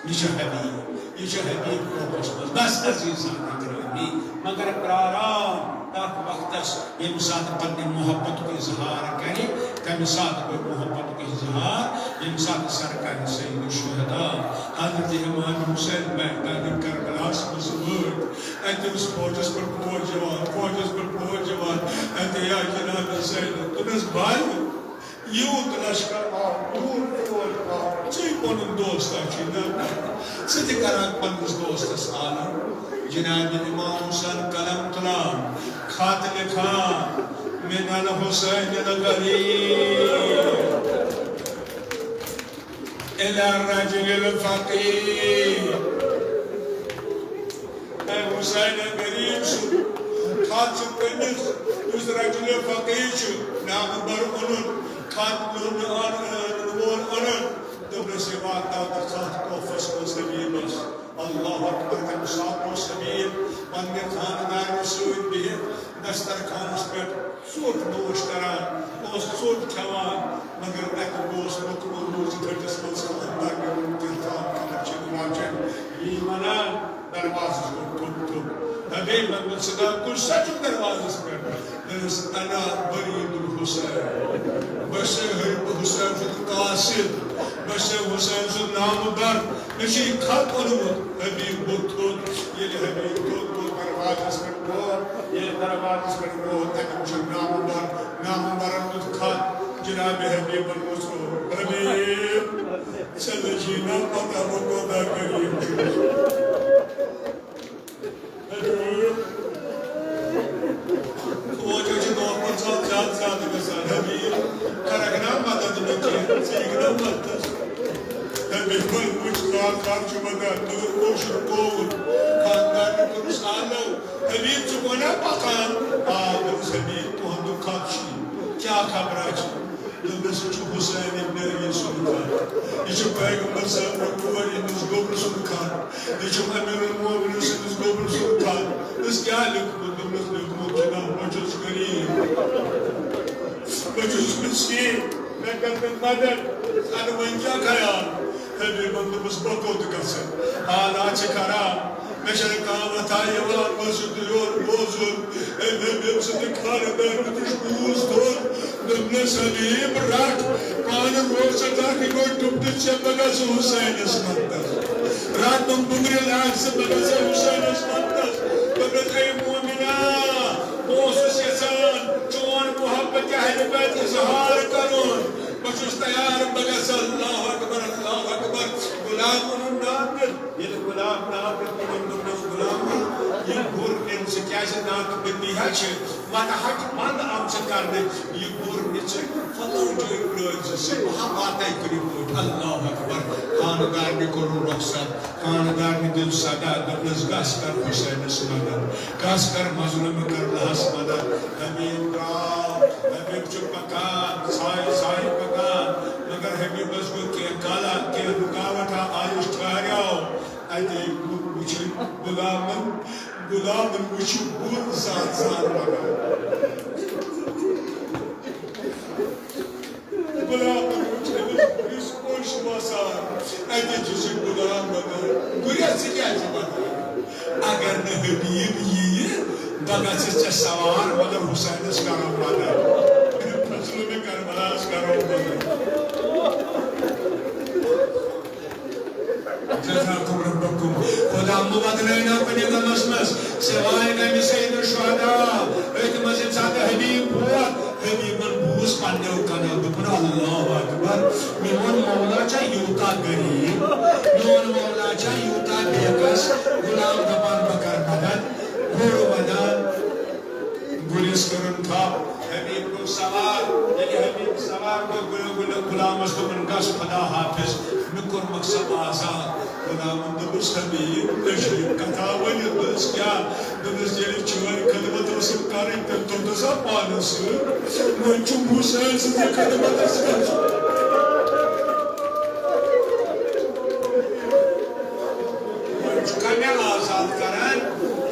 یہِ چھُ حبیب، یہِ چھُ حبیب قومَس منٛز۔ بَس عزیٖزان گرامی، مگر پرٛاران تَتھ وقتَس، ییٚمہِ ساتہٕ پننہِ محبتُک اظہار کرِ، تَمہِ ساتہٕ گوٚو محبتُک اظہار، ییٚمہِ ساتہٕ سرکار سید الشہداء حضرت امام حسین میدان کربلاہَس منٛز وٲتۍ۔ اَتہِ اوس فوجَس پٮ۪ٹھ فوج یِوان، فوجَس پٮ۪ٹھ فوج یِوان۔ اَتہِ یا جناب حسین، دوٚپنَس، بھائی، یوٗت لشکر آو، یوٗت فوج آو، ژٕے پنُن دوستا چھُے نہ کران، ژٕ تہِ کران پننِس دوستس آلو۔ جناب امام حسین قلم تُلان، خط لیکھان، من الحسین الغریب الی الرجل الفقیر۔ اے حسین غریب سُنٛد خط چھُ تٔمِس، یُس رجل فقیر چھُ، نامہٕ بر اونُن، خط لیوٚکھمُت اونُن وول اونُن۔ دوٚپنَس، یہِ واتناو تہٕ خط تحفس منٛز حبیبس۔ اللہ اکبر۔ تَمہِ ساتہٕ اوس حبیب پننہِ خاندارنہِ سۭتۍ بِہِتھ دسترخوانس پٮ۪ٹھ ژوٚٹ نوش کران، اوس ژوٚٹ کھٮ۪وان، مگر اَتہِ گوس مطمئن روٗزِتھ ہٹِس منٛز خاندارنہِ ووٚن، کینٛہہ تام خبر چھِ واجٮ۪ن یی وَنان۔ دروازس گوٚو ٹھُک ٹھُک۔ دپے، مےٚ دوٚپ، ژٕ کتھ کُن سا چھُکھ دروازس پٮ۪ٹھ؟ دوٚپُس، انا برید الحسین۔ بہٕ چھُسے حبیب حسین سُنٛد قاصد۔ بہٕ چھُسے حسین سُنٛد نامہٕ بر۔ مےٚ چھُ یہِ خط اوٚنمُت۔ حبیب گوٚو تھوٚد۔ ییٚلہِ حبیب تھوٚد گوٚو، دروازس پٮ۪ٹھ ووت۔ ییٚلہِ دروازس پٮ۪ٹھ ووت، تتٮ۪ن چھُ نامہٕ بر۔ نامہٕ برن دیُت خط۔ جناب حبیبن ووٚژھ، حبیب، ژےٚ لٔجی نا پتہ بہٕ کوتاہ غریب چھُس؟ حبیب، توجہ چھُ دۄہ کھۄتہٕ دۄہ زیادٕ زیادٕ گژھان۔ حبیب، کرکھ نا مدد مےٚ کینٛہہ، ژٕ یِکھ نا مددس؟ حبیبن وُچھ، کار کار چھُ ودان، مگر کٲشُر کووُر خاندارنہِ کوٚرُس آلو۔ حبیب، ژٕ گوٚو نا پکان؟ آ، دوٚپُس، حبیب، تُہُنٛد خط چھُ یہِ۔ کیٛاہ خبرا چھِ؟ دوٚپنَس، یہِ چھُ حسین ابن علی سُنٛد خط۔ یہِ چھُ پیغمبر صٲبُن کورِ ہٕنٛدِس گوٚبرٕ سُنٛد خط۔ یہِ چھُ امیر المومنین سٕنٛدِس گوٚبرٕ سُنٛد خط۔ دوٚپنَس، کیٛاہ لیوٚکھمُت؟ دوٚپنَس، لیوٚکھمُت چھُ، نہ، بہٕ چھُس غریٖب۔ بہٕ چھُس مِسکیٖن۔ مےٚ کَر تہٕ مدد۔ اَدٕ وۄنۍ کیٛاہ خیال؟ حبیبن دوٚپُس، بہٕ کوٚت گژھٕ؟ حالات چھِ خراب۔ مےٚ چھَنہٕ کانٛہہ وَتھا یِوان، بہٕ چھُس یورٕ بوزُن۔ أمۍ، أمۍ، أمۍ سٕنٛدِ خانہٕ دٲرمٕتِس بوٗز دوٚد۔ دوٚپنَس، حبیب، رَٹھ، پانہٕ روز ژٕ تَتھ یِمو ٹُمٹہِ ژےٚ، بہٕ گژھٕ حُسینَس مَدتَس۔ رَٹھ تِم بُگرِ لاگہٕ ژٕ، بہٕ گژھٕ حُسینَس مَدتَس۔ دوٚپنَس، اے مومِنا، بہٕ اوسُس یَژھان چون محبت اہلِ بیت اظہار کَرُن۔ بہٕ چھُس تیار، بہٕ گژھٕ، اللہ اکبر، اللہ اکبر۔ غلام اوٚنُن ناقہٕ۔ ییٚلہِ غلام ناقہٕ تُلُن، دوٚپنَس، "غلام، یہِ گُر نِن ژٕ، کیٛازِ ناقہٕ بندی ہا چھِ، وَتہٕ ہا چھِ بنٛد آمژٕ کرنہٕ، یہِ گُر نِژٕ، پھۄلو جایہِ پرٛٲرۍ زِ ژٕ، بہٕ ہا واتے کُنہِ پٲٹھۍ۔" اللہ اکبر۔ خانٛدارنہِ کوٚرُن رۄخصت۔ خانٛدارنہِ دیُت صدا، دوٚپنَس، "گژھ کر حسینَس مدد، گژھ کر مظلوم کربلاہَس مدد۔" حبیب درٛاو، حبیب چھُ پکان، سایہِ سایہِ پکان، مگر حبیبَس گوٚو کینٛہہ کالا، کینٛہہ رُکاوٹا آیَس، ٹھہریو۔ اَتے وُچھُن غلامَن، غلامَن وُچھ گُر زار زار وَنان۔ غلامن وُچھ أمِس گُرِس اوٚش وسان۔ اَتہِ چھُ سُہ غلام وَنان، "گُریا، ژٕ کیٛازِ وَنان؟ اگر نہٕ حبیب یِیہِ، بہٕ گژھٕ ژےٚ سوار، مگر حسینس کرو مدد۔ فضلہٕ مےٚ کربلاہس کرو مدد۔" جزاکم ربکم۔ خدا مہٕ بدلٲیِنو کُنہِ غمس منٛز، سوائے غمِ سید الشہداء۔ أتھۍ منٛز ییٚمہِ ساتہٕ حبیب ووت، حبیبن بوٗز پننیو کنو، دوٚپُن، "اللہ اکبر، میون مولا چھا یوٗتاہ غریب، میون مولا چھا یوٗتاہ بے کس؟" غلام دپان، "بہٕ کرٕ مدد۔" گُر ودان۔ گُرِس کٔرٕن تھپھ، حبیب گوٚو سوار۔ ییٚلہِ حبیب سوار گوٚو، گُرِ-، گُرِ-، غلامس دوٚپُن، "گژھ خدا حافظ، مےٚ کوٚرمکھ ژٕ آزاد۔" غلامن دوٚپُس، "حبیب، تشریف کتھا ؤنِتھ۔" دوٚپُس، "کیٛاہ؟" دوٚپُس، "ییٚلہِ چٲنۍ خدمت ٲسٕم کرٕنۍ، تیٚلہِ توٚتس آو پانس سۭتۍ۔ وۄنۍ چھُم حسین سٕنٛزِ خدمتس گژھُن۔" وۄنۍ چھُکھا مےٚ آزاد کران؟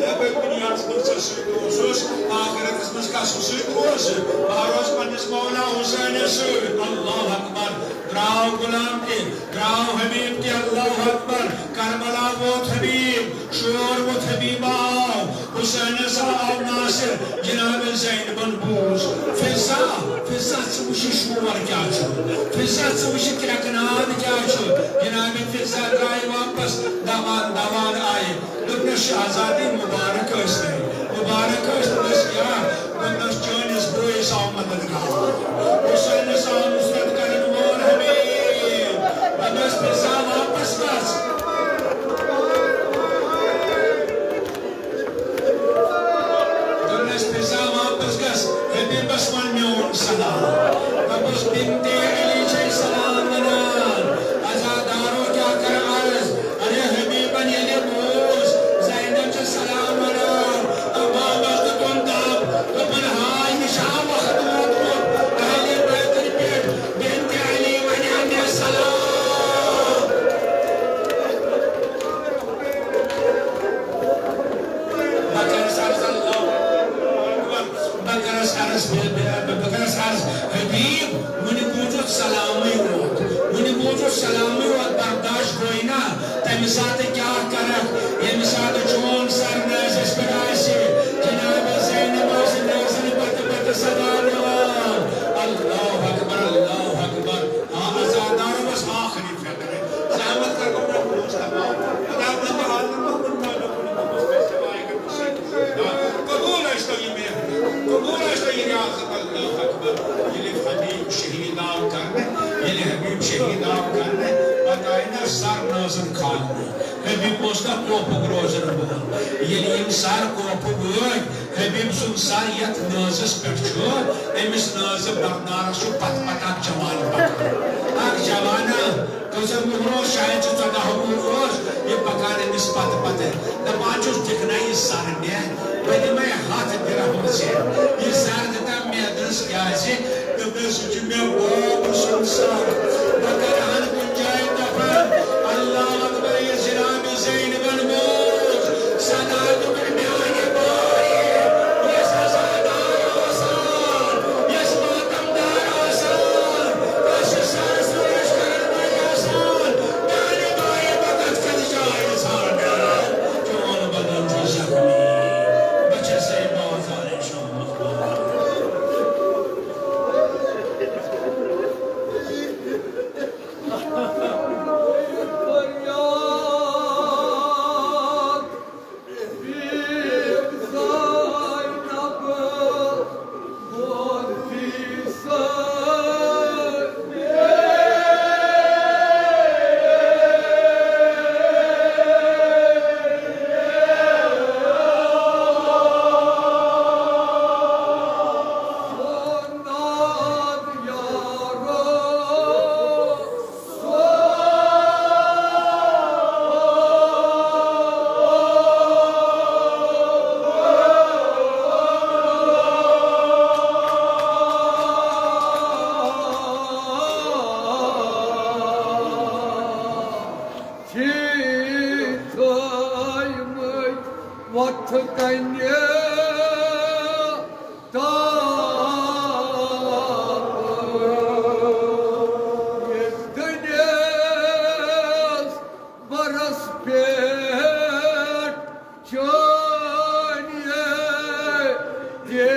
ہے، بہٕ دُنیاہَس منٛز ژےٚ سۭتۍ اوسُس، آخرتَس منٛز کَس سۭتۍ روزٕ؟ بہٕ روزٕ پنٛنِس مولا حسینَس سۭتۍ۔ اللہ اکبر۔ درٛاو غلام تہِ، درٛاو حبیب تہِ۔ اللہ اکبر۔ کربلا ووت حبیب، شور ووت، حبیب آو۔ حسینس آو ناصر، جناب زینبن بوٗز، "فضہ، فضہ، ژٕ وٕچھ یہِ شور کیٛاہ چھُ، فضہ، ژٕ وٕچھ یہِ کرٛٮ۪کہٕ ناد کیٛاہ چھُ۔" جناب فضہ درٛاے واپس، دوان دوان آیہِ۔ دوٚپنس، "شہزادی، مُبارک ٲسۍ تۄہہِ، مُبارک ٲسۍ۔" دوٚپنس، "کیٛاہ؟" دوٚپنس، "چٲنِس بٲیِس آو مددگار، حسینس آو نصرت کرن وول حبیب۔" دوٚپنس، "فضہ، واپس گژھ۔" دوٚپنس، "فضہ، واپس گژھ، حبیبس وَن میون سلام۔" دوٚپُس، "بنت علی چھے سلام وَنان۔ عزادارو کیٛاہ کَرٕ عرض؟ ارے حبیبن ییٚلہِ بوٗز، زینب چھِ سلام وَنان، امامس دیُتُن دَب، دوٚپُن، ہاے، یہِ چھا وقت ووتمُت اہلِ بیتن پٮ۪ٹھ، بنت علی وَنہِ مےٚ سلام؟" بہٕ کرس عرض، اللہ اکبر، بہٕ کرس عرض، بہٕ، بہٕ، بہٕ کرس عرض، حبیب، وُنہِ بوٗزُتھ سلامٕے یوت، وُنہِ بوٗزُتھ سلامٕے یوت، برداش گوٚوٕے نا؟ تَمہِ ساتہٕ کیٛاہ کرکھ، ییٚمہِ ساتہٕ چون سر نٲزِس پٮ۪ٹھ آسہِ؟ جناب زینب ٲس نٲزن پتہٕ پتہٕ صدا دِوان، اللہ اکبر، اللہ اکبر۔ آ، عزادارو ٲس آخری فکر۔ زحمت کر کو پوچھ تمام۔ خدا بندہ عالم کو بندہ کو بندہ کو سوائے کر کسی کو۔ قبول ٲسۍ تو یہِ محنت، قبول ٲسۍ تو یہِ ریاضت۔ اللہ اکبر۔ ییٚلہِ حبیب شہید آو کرنہٕ، ییٚلہِ حبیب شہید آو کرنہٕ، پتہٕ آیہِ نا سر نٲزن کھالنہٕ۔ حبیب اوس نا کوپُک روزن وول۔ ییٚلہِ یِم سر کوپُک وٲتۍ، حبیب سُنٛد سر یتھ نٲزس پٮ۪ٹھ چھُ، أمِس نٲزٕ بردارس چھُ پتہٕ پتہٕ اکھ جوان پکان۔ اکھ جوانا، کۭژاہ وُہُر اوس، شاید چھُ ژۄداہ وُہُر اوس، یہِ پکان أمِس پتہٕ پتہٕ۔ دپان چھُس، "دِکھ نا یہِ سر مےٚ، بہٕ دِمے ہتھ درہم ژےٚ۔ یہِ سر دِتا مےٚ۔" دوٚپنس، "کیٛازِ؟" دوٚپنس، "سُہ چھُ مےٚ بوب سُنٛد سر، بہٕ کرٕ ہن کُنہِ جایہِ دفن۔" اللہ اکبر، یہِ جناب زینبن بوٗز، صدا دیُتُن، "میانہِ بایہِ، یۄس عزادار آسان، یۄس ماتمدار آسان، کٲنٛسہِ سرس لٲج کرن وٲلۍ آسان، میانہِ بایہِ بہٕ کتھ کتھ جایہِ ژھانڈٕ؟ چون بدن چھُ زخمی، بہٕ چھسے بازارِ شامس بازار۔" پتھ کنہِ تاپہٕ یتھ دٔنِس برس پٮ۪ٹھ چٲنۍ یہِ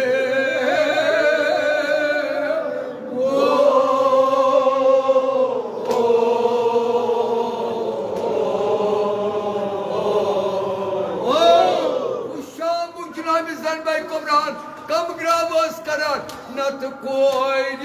شام جناب زن بھائی کمران کم گراو ٲس کران نتہٕ کورِ۔